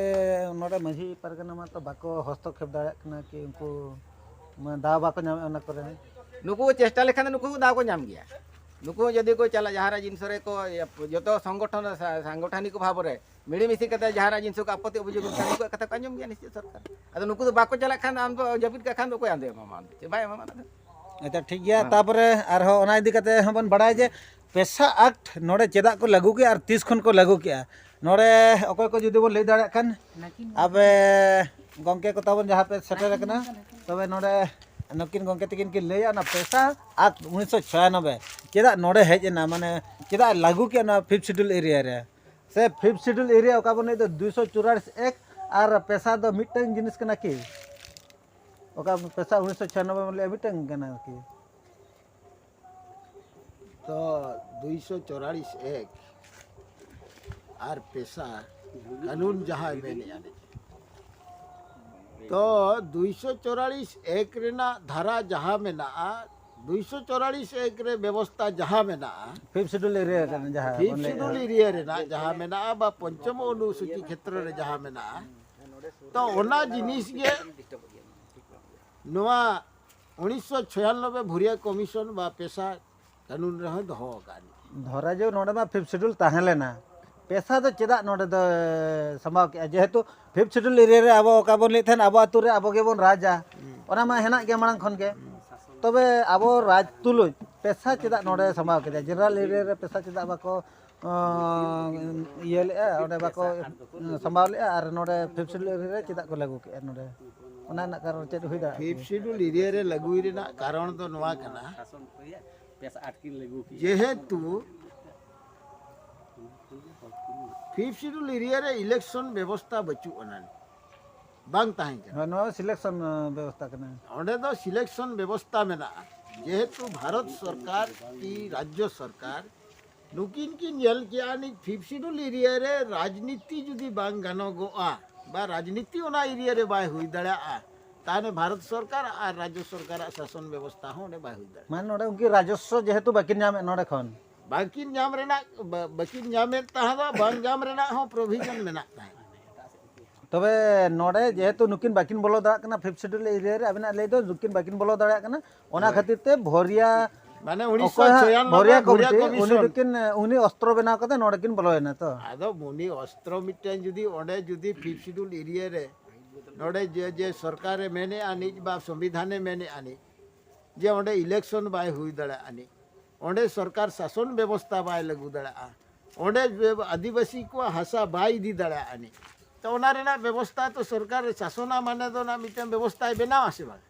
ᱱᱚᱰᱮ ᱢᱟᱹᱡᱷᱤ ᱯᱟᱨᱜᱟᱱᱟ ᱢᱟᱛᱚ ᱵᱟᱠᱚ ᱦᱚᱥᱛᱚᱠᱷᱮᱯ ᱫᱟᱲᱮᱭᱟᱜ ᱠᱟᱱᱟ ᱠᱤ ᱩᱱᱠᱩ ᱢᱟ ᱫᱟᱣ ᱵᱟᱠᱚ ᱧᱟᱢᱮᱫ ᱚᱱᱟ ᱠᱚᱨᱮ᱾ ᱱᱩᱠᱩ ᱠᱚ ᱪᱮᱥᱴᱟ ᱞᱮᱠᱷᱟᱱ ᱫᱚ ᱱᱩᱠᱩ ᱦᱚᱸ ᱫᱟᱣ ᱠᱚ ᱧᱟᱢ ᱜᱮᱭᱟ᱾ ᱱᱩᱠᱩ ᱦᱚᱸ ᱡᱩᱫᱤ ᱠᱚ ᱪᱟᱞᱟᱜ ᱡᱟᱦᱟᱱᱟᱜ ᱡᱤᱱᱤᱥ ᱨᱮ ᱠᱚ ᱡᱚᱛᱚ ᱥᱚᱝᱜᱚᱴᱷᱚᱱ ᱥᱟ-, ᱥᱟᱝᱜᱚᱴᱷᱟᱱᱤᱠ ᱵᱷᱟᱵᱽ ᱨᱮ ᱢᱤᱞᱮᱢᱤᱥᱮ ᱠᱟᱛᱮ ᱡᱟᱦᱟᱱᱟᱜ ᱡᱤᱱᱤᱥ ᱠᱚ ᱟᱯᱚᱛᱤ ᱚᱵᱷᱤᱡᱳᱜᱽ ᱞᱮᱠᱷᱟᱱ ᱱᱩᱠᱩᱣᱟᱜ ᱠᱟᱛᱷᱟ ᱠᱚ ᱟᱸᱡᱚᱢ ᱜᱮᱭᱟ ᱱᱤᱥᱪᱤᱛ ᱥᱚᱨᱠᱟᱨ᱾ ᱟᱫᱚ ᱱᱩᱠᱩ ᱫᱚ ᱵᱟᱠᱚ ᱪᱟᱞᱟᱜ ᱠᱷᱟᱱ ᱫᱚ ᱟᱢ ᱫᱚ ᱡᱟᱹᱯᱤᱫ ᱠᱟᱜ ᱠᱷᱟᱱ ᱫᱚ ᱚᱠᱚᱭ ᱟᱢ ᱫᱚᱭ ᱮᱢᱟᱢᱟ? ᱟᱢ ᱫᱚ ᱪᱮᱫ ᱵᱟᱭ ᱮᱢᱟᱢᱟ ᱚᱱᱟ ᱫᱚ᱾ ᱟᱪᱪᱷᱟ, ᱴᱷᱤᱠ ᱜᱮᱭᱟ᱾ ᱦᱮᱸ᱾ ᱛᱟᱯᱚᱨᱮ ᱟᱨᱦᱚᱸ ᱚᱱᱟ ᱤᱫᱤ ᱠᱟᱛᱮ ᱦᱚᱸᱵᱚᱱ ᱵᱟᱲᱟᱭᱟ ᱡᱮ ᱯᱮᱥᱟ ᱟᱠᱴ ᱱᱚᱰᱮ ᱪᱮᱫᱟᱜ ᱠᱚ ᱞᱟᱹᱜᱩ ᱠᱮᱜᱼᱟ ᱟᱨ ᱛᱤᱥ ᱠᱷᱚᱱ ᱠᱚ ᱞᱟᱹᱜᱩ ᱠᱮᱜᱼᱟ? ᱱᱚᱰᱮ ᱚᱠᱚᱭ ᱠᱚ ᱡᱩᱫᱤ ᱵᱚᱱ ᱞᱟᱹᱭ ᱫᱟᱲᱮᱭᱟᱜ ᱠᱷᱟᱱ, ᱟᱯᱮ ᱜᱚᱢᱠᱮ ᱠᱚ ᱛᱟᱵᱚᱱ ᱡᱟᱦᱟᱸ ᱯᱮ ᱥᱮᱴᱮᱨ ᱟᱠᱟᱱᱟ, ᱛᱚᱵᱮ ᱱᱚᱰᱮ ᱱᱩᱠᱤᱱ ᱜᱚᱢᱠᱮ ᱛᱟᱹᱠᱤᱱ ᱠᱤᱱ ᱞᱟᱹᱭᱟ ᱚᱱᱟ ᱯᱮᱥᱟ ᱟᱠᱴ ᱩᱱᱤᱥᱥᱚ ᱪᱷᱤᱭᱟᱱᱚᱵᱵᱳᱭ ᱪᱮᱫᱟᱜ ᱱᱚᱰᱮ ᱦᱮᱡ ᱮᱱᱟ, ᱢᱟᱱᱮ ᱪᱮᱫᱟᱜ ᱞᱟᱹᱜᱩ ᱠᱮᱜᱼᱟ ᱱᱚᱣᱟ ᱯᱷᱤᱯᱛᱷ ᱥᱤᱰᱩᱞ ᱮᱨᱤᱭᱟ ᱨᱮ? ᱥᱮ ᱯᱷᱤᱯᱛᱷ ᱥᱤᱰᱩᱞ ᱮᱨᱤᱭᱟ ᱚᱠᱟ ᱵᱚᱱ ᱞᱟᱹᱭ ᱫᱚ ᱫᱩᱭᱥᱚ ᱪᱩᱨᱟᱞᱤᱥ ᱮᱠ ᱟᱨ ᱯᱮᱥᱟ ᱫᱚ ᱢᱤᱫᱴᱟᱝ ᱡᱤᱱᱤᱥ ᱠᱟᱱᱟ ᱠᱤ? ᱚᱠᱟ ᱯᱮᱥᱟ ᱩᱱᱤᱥᱥᱚ ᱪᱷᱤᱭᱟᱱᱚᱵᱵᱳᱭ ᱵᱚᱱ ᱞᱟᱹᱭᱟ ᱢᱤᱫᱴᱟᱝ ᱠᱟᱱᱟ ᱠᱤ? ᱛᱚ ᱫᱩᱭᱥᱚ ᱪᱩᱨᱟᱞᱤᱥ ᱮᱠ ᱟᱨ ᱯᱮᱥᱟ ᱠᱟᱹᱱᱩᱱ ᱡᱟᱦᱟᱸᱭ ᱢᱮᱱᱮᱫᱼᱟ, ᱛᱚ ᱫᱩᱭᱥᱚ ᱪᱩᱣᱟᱞᱤᱥ ᱮᱠ ᱨᱮᱱᱟᱜ ᱫᱷᱟᱨᱟ ᱡᱟᱦᱟᱸ ᱢᱮᱱᱟᱜᱼᱟ, ᱫᱩᱭᱥᱚ ᱪᱩᱣᱟᱞᱤᱥ ᱮᱠ ᱨᱮ ᱵᱮᱵᱚᱥᱛᱟ ᱡᱟᱦᱟᱸ ᱢᱮᱱᱟᱜᱼᱟ, ᱯᱷᱤᱯᱛᱷ ᱥᱤᱰᱩᱞ ᱮᱨᱤᱭᱟ ᱠᱟᱱᱟ ᱡᱟᱦᱟᱸ ᱯᱷᱤᱯᱛᱷ ᱵᱚᱱ ᱞᱟᱹᱭᱮᱫᱼᱟ᱾ ᱥᱤᱰᱩᱞ ᱮᱨᱤᱭᱟ ᱨᱮᱱᱟᱜ ᱡᱟᱦᱟᱸ ᱢᱮᱱᱟᱜᱼᱟ ᱵᱟ ᱯᱚᱧᱪᱚᱢ ᱚᱱᱩᱥᱩᱪᱤ ᱠᱷᱮᱛᱨᱚ ᱨᱮ ᱡᱟᱦᱟᱸ ᱢᱮᱱᱟᱜᱼᱟ, ᱛᱚ ᱚᱱᱟ ᱡᱤᱱᱤᱥ ᱜᱮ ᱱᱚᱣᱟ ᱩᱱᱤᱥᱥᱚ ᱪᱷᱚᱭᱟᱱᱱᱚᱵᱵᱳᱭ ᱵᱷᱩᱨᱤᱭᱟ ᱠᱚᱢᱤᱥᱚᱱ ᱵᱟ ᱯᱮᱥᱟ ᱠᱟᱹᱱᱩᱱ ᱨᱮᱦᱚᱸ ᱫᱚᱦᱚ ᱟᱠᱟᱫ᱾ ᱫᱷᱚᱨᱟ ᱡᱟᱣ ᱱᱚᱰᱮ ᱢᱟ ᱯᱷᱤᱯᱛᱷ ᱥᱤᱰᱩᱞ ᱛᱟᱦᱮᱸ ᱞᱮᱱᱟ, ᱯᱮᱥᱟ ᱫᱚ ᱪᱮᱫᱟᱜ ᱱᱚᱰᱮ ᱫᱚ ᱥᱟᱢᱵᱟᱣ ᱠᱮᱫᱼᱟ? ᱡᱮᱦᱮᱛᱩ ᱯᱷᱤᱯᱛᱷ ᱥᱤᱰᱩᱞ ᱮᱨᱤᱭᱟ ᱨᱮ ᱟᱵᱚ ᱚᱠᱟ ᱵᱚᱱ ᱞᱟᱹᱭᱮᱫ ᱛᱟᱦᱮᱸᱫ ᱟᱵᱚ ᱟᱹᱛᱩ ᱨᱮ ᱟᱵᱚ ᱜᱮᱵᱚᱱ ᱨᱟᱡᱟ, ᱚᱱᱟ ᱢᱟ ᱦᱮᱱᱟᱜ ᱜᱮᱭᱟ ᱢᱟᱲᱟᱝ ᱠᱷᱚᱱ ᱜᱮ᱾ ᱛᱚᱵᱮ ᱟᱵᱚ ᱨᱟᱡᱽ ᱛᱩᱞᱩᱡ ᱯᱮᱥᱟ ᱪᱮᱫᱟᱜ ᱱᱚᱰᱮ ᱥᱟᱢᱵᱟᱣ ᱠᱮᱫᱟ? ᱡᱮᱱᱟᱨᱟᱞ ᱮᱨᱤᱭᱟ ᱨᱮ ᱯᱮᱥᱟ ᱪᱮᱫᱟᱜ ᱵᱟᱠᱚ ᱚᱸ, ᱤᱭᱟᱹ ᱞᱮᱫᱼᱟ, ᱚᱸᱰᱮ ᱵᱟᱠᱚ ᱥᱟᱢᱵᱟᱣ ᱞᱮᱫᱼᱟ ᱟᱨ ᱱᱚᱰᱮ ᱯᱷᱤᱯᱛᱷ ᱥᱤᱰᱩᱞ ᱮᱨᱤᱭᱟ ᱨᱮ ᱪᱮᱫᱟᱜ ᱠᱚ ᱞᱟᱹᱜᱩ ᱠᱮᱫᱼᱟ ᱱᱚᱰᱮ? ᱚᱱᱟ ᱨᱮᱱᱟᱜ ᱠᱟᱨᱚᱱ ᱪᱮᱫ ᱦᱩᱭ ᱫᱟᱲᱮᱭᱟᱜᱼᱟ? ᱯᱷᱤᱯᱛᱷ ᱥᱤᱰᱩᱞ ᱮᱨᱤᱭᱟ ᱨᱮ ᱞᱟᱹᱜᱩᱭ ᱨᱮᱱᱟᱜ ᱠᱟᱨᱚᱱ ᱫᱚ ᱱᱚᱣᱟ ᱠᱟᱱᱟ, ᱡᱮᱦᱮᱛᱩ ᱯᱷᱤᱯᱛᱷ ᱥᱤᱰᱩᱞ ᱮᱨᱤᱭᱟ ᱨᱮ ᱤᱞᱮᱠᱥᱚᱱ ᱵᱮᱵᱚᱥᱛᱟ ᱵᱟᱹᱪᱩᱜ ᱟᱱᱟ, ᱵᱟᱝ ᱛᱟᱦᱮᱸ ᱠᱟᱱᱟ᱾ ᱦᱳᱭ, ᱱᱚᱣᱟ ᱥᱤᱞᱮᱠᱥᱚᱱ ᱵᱮᱵᱚᱥᱛᱟ ᱠᱟᱱᱟ᱾ ᱚᱸᱰᱮ ᱫᱚ ᱥᱤᱞᱮᱠᱥᱚᱱ ᱵᱮᱵᱚᱥᱛᱟ ᱢᱮᱱᱟᱜᱼᱟ, ᱡᱮᱦᱮᱛᱩ ᱵᱷᱟᱨᱚᱛ ᱥᱚᱨᱠᱟᱨ ᱠᱤ ᱨᱟᱡᱽᱡᱚ ᱥᱚᱨᱠᱟᱨ ᱱᱩᱠᱤᱱ ᱠᱤᱱ ᱧᱮᱞ ᱠᱮᱜᱼᱟ ᱱᱤᱡ ᱯᱷᱤᱯᱛᱷ ᱥᱤᱰᱩᱞ ᱮᱨᱤᱭᱟ ᱨᱮ ᱨᱟᱡᱽᱱᱤᱛᱤ ᱡᱩᱫᱤ ᱵᱟᱝ ᱜᱟᱱᱚᱜᱚᱜᱼᱟ ᱵᱟ ᱨᱟᱡᱽᱱᱤᱛᱤ ᱚᱱᱟ ᱮᱨᱤᱭᱟ ᱨᱮ ᱵᱟᱭ ᱦᱩᱭ ᱫᱟᱲᱮᱭᱟᱜᱼᱟ, ᱛᱟᱦᱚᱞᱮ ᱵᱷᱟᱨᱚᱛ ᱥᱚᱨᱠᱟᱨ ᱟᱨ ᱨᱟᱡᱽᱡᱚ ᱥᱚᱨᱠᱟᱨᱟᱜ ᱥᱟᱥᱚᱱ ᱵᱮᱵᱚᱥᱛᱟ ᱦᱚᱸ ᱚᱸᱰᱮ ᱵᱟᱭ ᱦᱩᱭ ᱫᱟᱲᱮᱭᱟᱜᱼᱟ᱾ ᱢᱟᱱᱮ ᱱᱚᱰᱮ ᱩᱱᱠᱤᱱ ᱨᱟᱡᱚᱥᱥᱚ ᱡᱮᱦᱮᱛᱩ ᱵᱟᱹᱠᱤᱱ ᱧᱟᱢᱮᱫ ᱱᱚᱰᱮ ᱠᱷᱚᱱ᱾ ᱵᱟᱹᱠᱤᱱ ᱧᱟᱢ ᱨᱮᱱᱟᱜ ᱵᱟ- ᱵᱟᱹᱠᱤᱱ ᱧᱟᱢᱮᱫ ᱛᱟᱦᱮᱸᱫ, ᱵᱟᱝ ᱧᱟᱢ ᱨᱮᱱᱟᱜ ᱦᱚᱸ ᱯᱨᱚᱵᱷᱤᱡᱚᱱ ᱢᱮᱱᱟᱜ ᱛᱟᱦᱮᱸᱫ᱾ ᱛᱚᱵᱮ ᱱᱚᱰᱮ ᱡᱮᱦᱮᱛᱩ ᱱᱩᱠᱤᱱ ᱵᱟᱹᱠᱤᱱ ᱵᱚᱞᱚ ᱫᱟᱲᱮᱭᱟᱜ ᱠᱟᱱᱟ ᱯᱷᱤᱯᱛᱷ ᱥᱤᱰᱩᱞ ᱮᱨᱤᱭᱟ ᱨᱮ, ᱟᱵᱤᱱᱟᱜ ᱞᱟᱹᱭ ᱫᱚ ᱱᱩᱠᱤᱱ ᱵᱟᱹᱠᱤᱱ ᱵᱚᱞᱚ ᱫᱟᱲᱮᱭᱟᱜ ᱠᱟᱱᱟ, ᱚᱱᱟ ᱦᱳᱭ᱾ ᱠᱷᱟᱹᱛᱤᱨ ᱛᱮ ᱵᱷᱚᱨᱤᱭᱟ ᱢᱟᱱᱮ ᱚᱠᱚᱭ ᱦᱟᱸᱜ ᱩᱱᱤᱥᱥᱚ ᱪᱷᱚᱭᱟᱱᱱᱚᱵᱵᱳᱭ ᱵᱷᱚᱨᱤᱭᱟ ᱵᱷᱚᱨᱤᱭᱟ ᱠᱚᱢᱤᱴᱤ ᱩᱱᱤ ᱠᱚᱢᱤᱥᱚᱱ᱾ ᱫᱚᱠᱤᱱ ᱩᱱᱤ ᱚᱥᱛᱨᱚ ᱵᱮᱱᱟᱣ ᱠᱟᱛᱮ ᱱᱚᱰᱮ ᱠᱤᱱ ᱵᱚᱞᱚᱭᱮᱱᱟ ᱛᱚ᱾ ᱟᱫᱚ ᱩᱱᱤ ᱚᱥᱛᱨᱚ ᱢᱤᱫᱴᱮᱱ ᱡᱩᱫᱤ ᱚᱸᱰᱮ ᱡᱩᱫᱤ ᱯᱷᱤᱯᱛᱷ ᱥᱤᱰᱩᱞ ᱮᱨᱤᱭᱟ ᱨᱮ ᱱᱚᱰᱮ ᱡᱮ ᱡᱮ ᱥᱚᱨᱠᱟᱨᱮ ᱢᱮᱱᱮᱫᱼᱟ ᱱᱤᱡ ᱵᱟ ᱥᱚᱝᱵᱤᱫᱷᱟᱱᱮ ᱢᱮᱱᱮᱫᱼᱟ ᱱᱤᱡ ᱡᱮ ᱚᱸᱰᱮ ᱤᱞᱮᱠᱥᱚᱱ ᱵᱟᱭ ᱦᱩᱭ ᱫᱟᱲᱮᱭᱟᱜᱼᱟ ᱱᱤᱡ, ᱚᱸᱰᱮ ᱥᱚᱨᱠᱟᱨ ᱥᱟᱥᱚᱱ ᱵᱮᱵᱚᱥᱛᱷᱟ ᱵᱟᱭ ᱞᱟᱹᱜᱩ ᱫᱟᱲᱮᱭᱟᱜᱼᱟ, ᱚᱸᱰᱮ ᱟᱹᱫᱤᱵᱟᱹᱥᱤ ᱠᱚᱣᱟᱜ ᱦᱟᱥᱟ ᱵᱟᱭ ᱤᱫᱤ ᱫᱟᱲᱮᱭᱟᱜᱼᱟ ᱱᱤᱡ, ᱛᱚ ᱚᱱᱟ ᱨᱮᱱᱟᱜ ᱵᱮᱵᱚᱥᱛᱷᱟ ᱛᱚ ᱥᱚᱨᱠᱟᱨ ᱥᱟᱥᱚᱱᱟ ᱢᱟᱱᱮ ᱫᱚ ᱚᱱᱟ ᱢᱤᱫᱴᱮᱱ ᱵᱮᱵᱚᱥᱛᱷᱟᱭ ᱵᱮᱱᱟᱣᱟ ᱥᱮ ᱵᱟᱝ?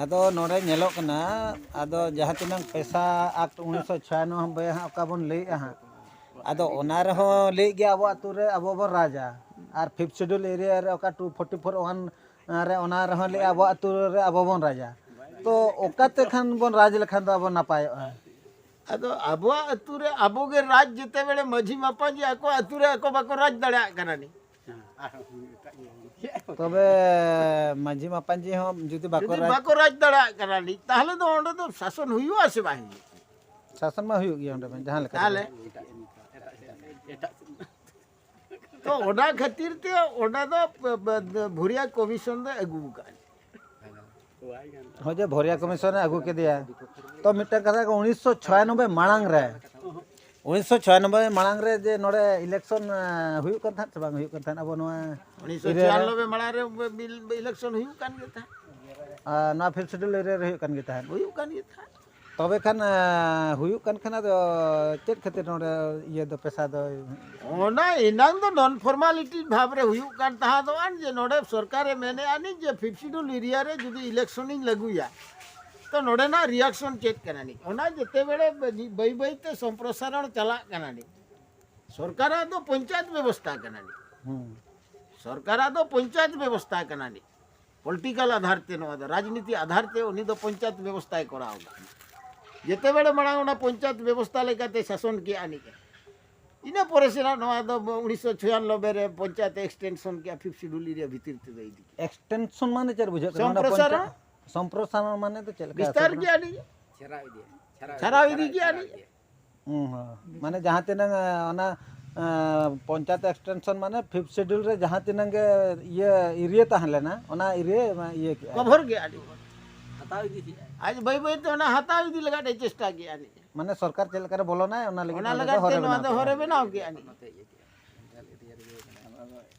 ᱟᱫᱚ ᱱᱚᱰᱮ ᱧᱮᱞᱚᱜ ᱠᱟᱱᱟ, ᱟᱫᱚ ᱡᱟᱦᱟᱸ ᱛᱤᱱᱟᱹᱝ ᱯᱮᱥᱟ ᱟᱠᱴ ᱩᱱᱤᱥᱥᱚ ᱪᱷᱟᱭᱟᱱᱚᱵᱵᱳᱭ ᱦᱟᱸᱜ ᱚᱠᱟ ᱵᱚᱱ ᱞᱟᱹᱭᱮᱫᱼᱟ ᱦᱟᱸᱜ, ᱟᱫᱚ ᱚᱱᱟ ᱨᱮᱦᱚᱸ ᱞᱟᱹᱭᱮᱫ ᱜᱮᱭᱟ ᱟᱵᱚ ᱟᱹᱛᱩ ᱨᱮ ᱟᱵᱚ ᱵᱚᱱ ᱨᱟᱡᱟ, ᱟᱨ ᱯᱷᱤᱯᱛᱷ ᱥᱤᱰᱩᱞ ᱮᱨᱤᱭᱟ ᱨᱮ ᱚᱠᱟ ᱴᱩ ᱯᱷᱳᱨᱴᱤ ᱯᱷᱳᱨ ᱚᱣᱟᱱ ᱨᱮ ᱚᱱᱟ ᱨᱮᱦᱚᱸ ᱞᱟᱹᱭᱮᱫᱼᱟ ᱟᱵᱚ ᱟᱹᱛᱩ ᱨᱮ ᱟᱵᱚ ᱵᱚᱱ ᱨᱟᱡᱟ᱾ ᱛᱚ ᱚᱠᱟᱛᱮ ᱠᱷᱟᱱ ᱵᱚᱱ ᱨᱟᱡᱽ ᱞᱮᱠᱷᱟᱱ ᱫᱚ ᱟᱵᱚ ᱱᱟᱯᱟᱭᱚᱜᱼᱟ? ᱟᱫᱚ ᱟᱵᱚᱣᱟᱜ ᱟᱹᱛᱩ ᱨᱮ ᱟᱵᱚ ᱜᱮ ᱨᱟᱡᱽ, ᱡᱮᱛᱮ ᱵᱮᱲᱮ ᱢᱟᱹᱡᱷᱤ ᱢᱟᱯᱟᱡᱤ ᱟᱠᱚ ᱟᱹᱛᱩ ᱨᱮ ᱟᱠᱚ ᱵᱟᱠᱚ ᱨᱟᱡᱽ ᱫᱟᱲᱮᱭᱟᱜ ᱠᱟᱱᱟ ᱱᱤ᱾ ᱛᱚᱵᱮ ᱢᱟᱹᱡᱷᱤ ᱢᱟᱯᱟᱡᱤ ᱦᱚᱸ ᱡᱩᱫᱤ ᱵᱟᱠᱚ ᱡᱩᱫᱤ ᱨᱟᱡᱽ ᱵᱟᱠᱚ ᱨᱟᱡᱽ ᱫᱟᱲᱮᱭᱟᱜ ᱠᱟᱱᱟ ᱱᱤ, ᱛᱟᱦᱚᱞᱮ ᱫᱚ ᱚᱸᱰᱮ ᱫᱚ ᱥᱟᱥᱚᱱ ᱦᱩᱭᱩᱜᱼᱟ ᱥᱮ ᱵᱟᱝ ᱦᱩᱭᱩᱜᱼᱟ? ᱥᱟᱥᱚᱱ ᱢᱟ ᱦᱩᱭᱩᱜ ᱜᱮᱭᱟ ᱚᱸᱰᱮ ᱢᱟ, ᱡᱟᱦᱟᱸ ᱞᱮᱠᱟ ᱛᱟᱦᱚᱞᱮ? ᱛᱚ ᱚᱱᱟ ᱠᱷᱟᱹᱛᱤᱨ ᱛᱮ ᱚᱸᱰᱮ ᱫᱚ ᱵ-, ᱵ-, ᱵᱷᱩᱨᱤᱭᱟ ᱠᱚᱢᱤᱥᱚᱱ ᱫᱚ ᱟᱹᱜᱩ ᱟᱠᱟᱫ᱾ ᱦᱚᱸ, ᱡᱮ ᱵᱷᱚᱨᱤᱭᱟ ᱠᱚᱢᱤᱥᱚᱱᱮ ᱟᱹᱜᱩ ᱠᱮᱫᱮᱭᱟ᱾ ᱛᱚ ᱢᱤᱫᱴᱟᱝ ᱠᱟᱛᱷᱟ ᱠᱚ, ᱩᱱᱤᱥᱥᱚ ᱪᱷᱚᱭᱟᱱᱚᱵᱵᱳᱭ ᱢᱟᱲᱟᱝ ᱨᱮ, ᱩᱱᱤᱥᱥᱚ ᱪᱷᱚᱭᱟᱱᱚᱵᱵᱳᱭ ᱢᱟᱲᱟᱝ ᱨᱮ ᱡᱮ ᱱᱚᱰᱮ election, ᱮ, ᱦᱩᱭᱩᱜ ᱠᱟᱱ ᱛᱟᱦᱮᱸᱫ ᱥᱮ ᱵᱟᱝ ᱦᱩᱭᱩᱜ ᱠᱟᱱ ᱛᱟᱦᱮᱸᱫ ᱟᱵᱚ ᱱᱚᱣᱟ ᱮᱨᱤᱭᱟ ᱨᱮ? ᱩᱱᱤᱥᱥᱚ ᱪᱷᱤᱭᱟᱱᱚᱵᱵᱳᱭ ᱢᱟᱲᱟᱝ ᱨᱮ ᱵᱤᱞ-, election ᱦᱩᱭᱩᱜ ᱠᱟᱱ ᱜᱮ ᱛᱟᱦᱮᱸᱫ᱾ ᱟᱨ ᱱᱚᱣᱟ Fifth Schedule area ᱨᱮ ᱦᱩᱭᱩᱜ ᱠᱟᱱ ᱜᱮ ᱛᱟᱦᱮᱸᱫ? ᱦᱩᱭᱩᱜ ᱠᱟᱱ ᱜᱮ ᱛᱟᱦᱮᱸᱫ᱾ ᱛᱚᱵᱮ ᱠᱷᱟᱱ, ᱮ, ᱦᱩᱭᱩᱜ ᱠᱟᱱ ᱠᱷᱟᱱ ᱟᱫᱚ ᱪᱮᱫ ᱠᱷᱟᱹᱛᱤᱨ ᱱᱚᱰᱮ ᱤᱭᱟᱹ ᱫᱚ ᱯᱮᱥᱟ ᱫᱚ? ᱚᱱᱟ ᱮᱱᱟᱝ ᱫᱚ non formality ᱵᱷᱟᱵᱽ ᱨᱮ ᱦᱩᱭᱩᱜ ᱠᱟᱱ ᱛᱟᱦᱮᱸ ᱫᱚ ᱟᱱ ᱡᱮ ᱱᱚᱰᱮ ᱥᱚᱨᱠᱟᱨᱮ ᱢᱮᱱᱮᱫᱼᱟ ᱱᱤᱡ ᱡᱮ Fifth Schedule area ᱨᱮ ᱡᱩᱫᱤ election ᱤᱧ ᱞᱟᱹᱜᱩᱭᱟ, ᱛᱚ ᱱᱚᱰᱮᱱᱟᱜ reaction ᱪᱮᱫ ᱠᱟᱱᱟ ᱱᱤᱡ? ᱚᱱᱟ ᱡᱮᱛᱮ ᱵᱮᱲᱮ ᱵᱟᱹᱭ ᱵᱟᱹᱭ ᱛᱮ ᱥᱚᱢᱯᱨᱚᱥᱟᱨᱚᱱ ᱪᱟᱞᱟᱜ ᱠᱟᱱᱟ ᱱᱤᱡ᱾ ᱥᱚᱨᱠᱟᱨᱟᱜ ᱫᱚ ᱯᱚᱧᱪᱟᱭᱮᱛ ᱵᱮᱵᱚᱥᱛᱷᱟ ᱠᱟᱱᱟ ᱱᱤᱡ᱾ ᱦᱩᱸ᱾ ᱥᱚᱨᱠᱟᱨᱟᱜ ᱫᱚ ᱯᱚᱧᱪᱟᱭᱮᱛ ᱵᱮᱵᱚᱥᱛᱷᱟ ᱠᱟᱱᱟ ᱱᱤᱡ᱾ Political ᱟᱫᱷᱟᱨ ᱛᱮ ᱱᱚᱣᱟ ᱫᱚ, ᱨᱟᱡᱽᱱᱤᱛᱤ ᱟᱫᱷᱟᱨ ᱛᱮ ᱩᱱᱤ ᱫᱚ ᱯᱚᱧᱪᱟᱭᱮᱛ ᱵᱮᱵᱚᱥᱛᱷᱟᱭ ᱠᱚᱨᱟᱣ ᱠᱟᱜᱼᱟ᱾ ᱡᱮᱛᱮ ᱵᱮᱲᱮ ᱢᱟᱲᱟᱝ ᱚᱱᱟ ᱯᱚᱧᱪᱟᱭᱮᱛ ᱵᱮᱵᱚᱥᱛᱷᱟ ᱞᱮᱠᱟᱛᱮ ᱥᱟᱥᱚᱱ ᱠᱮᱜᱼᱟ ᱱᱤᱡ᱾ ᱤᱱᱟᱹ ᱯᱚᱨᱮ ᱥᱮᱱᱟᱜ ᱱᱚᱣᱟ ᱫᱚ ᱩᱱᱤᱥᱥᱚ ᱪᱷᱤᱭᱟᱱᱚᱵᱵᱳᱭ ᱨᱮ ᱯᱚᱧᱪᱟᱭᱮᱛ extension ᱠᱮᱜᱼᱟ, Fifth Schedule area ᱵᱷᱤᱛᱤᱨ ᱛᱮᱫᱚ ᱤᱫᱤ ᱠᱮᱜᱼᱟ᱾ Extension ᱢᱟᱱᱮ ᱪᱮᱫ ᱵᱩᱡᱷᱟᱹᱜ ᱠᱟᱱᱟ? ᱚᱱᱟ ᱥᱚᱢᱯᱨᱚᱥᱟᱨᱚᱱ? ᱯᱚᱧᱪᱟᱭᱮᱛ, ᱥᱚᱢᱯᱨᱚᱥᱟᱨᱚᱱ ᱢᱟᱱᱮ ᱫᱚ ᱪᱮᱫ ᱞᱮᱠᱟ? ᱵᱤᱥᱛᱟᱨ ᱠᱮᱜᱼᱟ ᱱᱤᱡ᱾ ᱪᱷᱟᱨᱟᱣ ᱤᱫᱤ᱾ ᱪᱷᱟᱨᱟᱣ ᱤᱫᱤ ᱠᱮᱜᱼᱟ ᱱᱤᱡ᱾ ᱦᱩᱸ, ᱦᱩᱸ᱾ ᱢᱟᱱᱮ ᱡᱟᱦᱟᱸ ᱛᱤᱱᱟᱹᱝ, ᱮ, ᱚᱱᱟ, ᱮ, ᱯᱚᱧᱪᱟᱭᱮᱛ extension ᱢᱟᱱᱮ Fifth Schedule ᱨᱮ ᱡᱟᱦᱟᱸ ᱛᱤᱱᱟᱹᱝ ᱜᱮ ᱤᱭᱟᱹ area ᱛᱟᱦᱮᱸ ᱞᱮᱱᱟ, ᱚᱱᱟ area ᱢᱟ ᱤᱭᱟᱹ ᱠᱮᱜᱼᱟ᱾ Cover ᱠᱮᱜᱼᱟ ᱱᱤᱡ᱾ ᱦᱟᱛᱟᱣ ᱤᱫᱤ ᱠᱮᱜᱼᱟ᱾ ᱟᱡ ᱵᱟᱹᱭ ᱵᱟᱹᱭ ᱛᱮ ᱚᱱᱟ ᱦᱟᱛᱟᱣ ᱤᱫᱤ ᱞᱟᱜᱟᱫ ᱮ ᱪᱮᱥᱴᱟ ᱠᱮᱜᱼᱟ ᱱᱤᱡ᱾ ᱢᱟᱱᱮ ᱥᱚᱨᱠᱟᱨ ᱪᱮᱫ ᱞᱮᱠᱟᱨᱮ ᱵᱚᱞᱚᱱᱟᱭ, ᱚᱱᱟ ᱞᱟᱹᱜᱤᱫ ᱚᱱᱟ ᱱᱚᱰᱮ ᱞᱟᱜᱟᱫ ᱫᱚ ᱛᱮ ᱦᱚᱨᱮ ᱱᱚᱣᱟ ᱵᱮᱱᱟᱣ ᱫᱚ ᱠᱮᱜᱼᱟ᱾ ᱦᱚᱨᱮ ᱵᱮᱱᱟᱣ ᱠᱮᱜᱼᱟ ᱱᱤᱡ᱾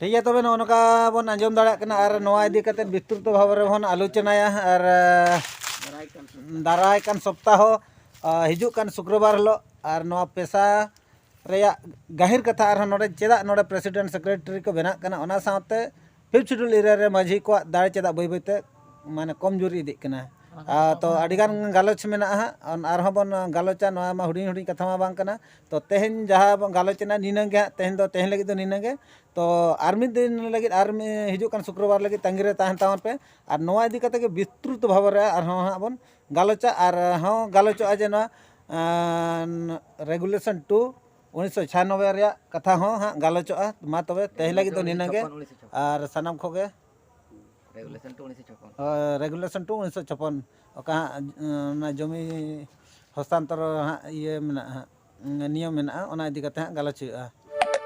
ᱴᱷᱤᱠ ᱜᱮᱭᱟ, ᱛᱚᱵᱮ ᱱᱚᱜᱼᱚ ᱱᱚᱝᱠᱟ ᱵᱚᱱ ᱟᱸᱡᱚᱢ ᱫᱟᱲᱮᱭᱟᱜ ᱠᱟᱱᱟ ᱟᱨ ᱱᱚᱣᱟ ᱤᱫᱤ ᱠᱟᱛᱮ ᱵᱤᱥᱛᱨᱩᱛ ᱵᱷᱟᱵᱮ ᱨᱮᱵᱚᱱ ᱟᱞᱳᱪᱚᱱᱟᱭᱟ ᱟᱨ, ᱮ, ᱫᱟᱨᱟᱭ ᱠᱟᱱ ᱥᱚᱯᱛᱟᱦᱚ, ᱮ, ᱦᱤᱡᱩᱜ ᱠᱟᱱ ᱥᱩᱠᱨᱚᱵᱟᱨ ᱦᱤᱞᱳᱜ ᱟᱨ ᱱᱚᱣᱟ ᱯᱮᱥᱟ ᱨᱮᱭᱟᱜ ᱜᱟᱹᱦᱤᱨ ᱠᱟᱛᱷᱟ ᱟᱨᱦᱚᱸ ᱱᱚᱰᱮ ᱪᱮᱫᱟᱜ ᱱᱚᱰᱮ president secretary ᱠᱚ ᱵᱮᱱᱟᱜ ᱠᱟᱱᱟ, ᱚᱱᱟ ᱥᱟᱶᱛᱮ Fifth Schedule area ᱨᱮ ᱢᱟᱹᱡᱷᱤ ᱠᱚᱣᱟᱜ ᱫᱟᱲᱮ ᱪᱮᱫᱟᱜ ᱵᱟᱹᱭ ᱵᱟᱹᱭᱛᱮ ᱢᱟᱱᱮ ᱠᱚᱢᱡᱩᱨᱤ ᱤᱫᱤᱜ ᱠᱟᱱᱟ᱾ ᱟᱨ ᱛᱚ ᱟᱹᱰᱤᱜᱟᱱ ᱜᱟᱞᱚᱪ ᱢᱮᱱᱟᱜᱼᱟ ᱦᱟᱸᱜ, ᱟᱨᱦᱚᱸ ᱵᱚᱱ ᱜᱟᱞᱚᱪᱟ, ᱱᱚᱣᱟ ᱢᱟ ᱦᱩᱰᱤᱧ ᱦᱩᱰᱤᱧ ᱠᱟᱛᱷᱟ ᱢᱟ ᱵᱟᱝ ᱠᱟᱱᱟ᱾ ᱛᱚ ᱛᱮᱦᱮᱧ ᱡᱟᱦᱟᱸ ᱵᱚᱱ ᱜᱟᱞᱚᱪ ᱮᱱᱟ ᱱᱤᱱᱟᱹᱝ ᱜᱮ ᱦᱟᱸᱜ, ᱛᱮᱦᱮᱧ ᱫᱚ, ᱛᱮᱦᱮᱧ ᱞᱟᱹᱜᱤᱫ ᱫᱚ ᱱᱤᱱᱟᱹᱝ ᱜᱮ᱾ ᱛᱚ ᱟᱨ ᱢᱤᱫ ᱫᱤᱱ ᱞᱟᱹᱜᱤᱫ, ᱟᱨ ᱢᱤᱫ ᱦᱤᱡᱩᱜ ᱠᱟᱱ ᱥᱩᱠᱨᱚᱵᱟᱨ ᱞᱟᱹᱜᱤᱫ ᱛᱟᱺᱜᱤ ᱨᱮ ᱛᱟᱦᱮᱱ ᱛᱟᱵᱚᱱ ᱯᱮ᱾ ᱟᱨ ᱱᱚᱣᱟ ᱤᱫᱤ ᱠᱟᱛᱮ ᱜᱮ ᱵᱤᱥᱛᱨᱩᱛ ᱵᱷᱟᱵᱮ ᱨᱮ ᱟᱨᱦᱚᱸ ᱦᱟᱸᱜ ᱵᱚᱱ ᱜᱟᱞᱚᱪᱟ, ᱟᱨ ᱦᱚᱸ ᱜᱟᱞᱚᱪᱚᱜᱼᱟ ᱡᱮ ᱱᱚᱣᱟ ᱨᱮᱜᱩᱞᱮᱥᱚᱱ ᱴᱩ ᱩᱱᱤᱥᱥᱚ ᱪᱷᱤᱭᱟᱱᱚᱵᱵᱳᱭ ᱨᱮᱭᱟᱜ ᱠᱟᱛᱷᱟ ᱦᱚᱸ ᱦᱟᱸᱜ ᱜᱟᱞᱚᱪᱚᱜᱼᱟ᱾ ᱢᱟ ᱛᱚᱵᱮ ᱛᱮᱦᱮᱧ ᱞᱟᱹᱜᱤᱫ ᱫᱚ ᱱᱤᱱᱟᱹᱜ ᱜᱮ᱾ ᱩᱱᱤᱥᱥᱚ ᱪᱷᱚᱯᱯᱚᱱ᱾ ᱟᱨ ᱥᱟᱱᱟᱢ ᱠᱚᱜᱮ ᱨᱮᱜᱩᱞᱮᱥᱚᱱ ᱴᱩ ᱩᱱᱤᱥᱥᱚ ᱪᱷᱚᱯᱯᱚᱱ᱾ ᱨᱮᱜᱩᱞᱮᱥᱚᱱ ᱴᱩ ᱩᱱᱤᱥᱥᱚ ᱪᱷᱚᱯᱯᱚᱱ, ᱚᱠᱟ ᱦᱟᱸᱜ ᱚᱱᱟ ᱡᱚᱢᱤ ᱦᱚᱥᱛᱟᱱᱛᱚᱨ ᱦᱟᱸᱜ ᱤᱭᱟᱹ ᱢᱮᱱᱟᱜᱼᱟ, ᱦᱟᱸᱜ ᱱᱤᱭᱚᱢ ᱢᱮᱱᱟᱜᱼᱟ, ᱚᱱᱟ ᱤᱫᱤ ᱠᱟᱛᱮ ᱦᱟᱸᱜ ᱜᱟᱞᱚᱪ ᱦᱩᱭᱩᱜᱼᱟ᱾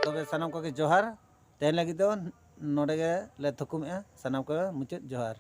ᱛᱚᱵᱮ ᱥᱟᱱᱟᱢ ᱠᱚᱜᱮ ᱡᱚᱦᱟᱨ᱾ ᱛᱮᱦᱮᱧ ᱞᱟᱹᱜᱤᱫ ᱫᱚ ᱱᱚᱰᱮ ᱜᱮ ᱞᱮ ᱛᱷᱩᱠᱩᱢᱮᱜᱼᱟ᱾ ᱥᱟᱱᱟᱢ ᱠᱚᱜᱮ ᱢᱩᱪᱟᱹᱫ ᱡᱚᱦᱟᱨ᱾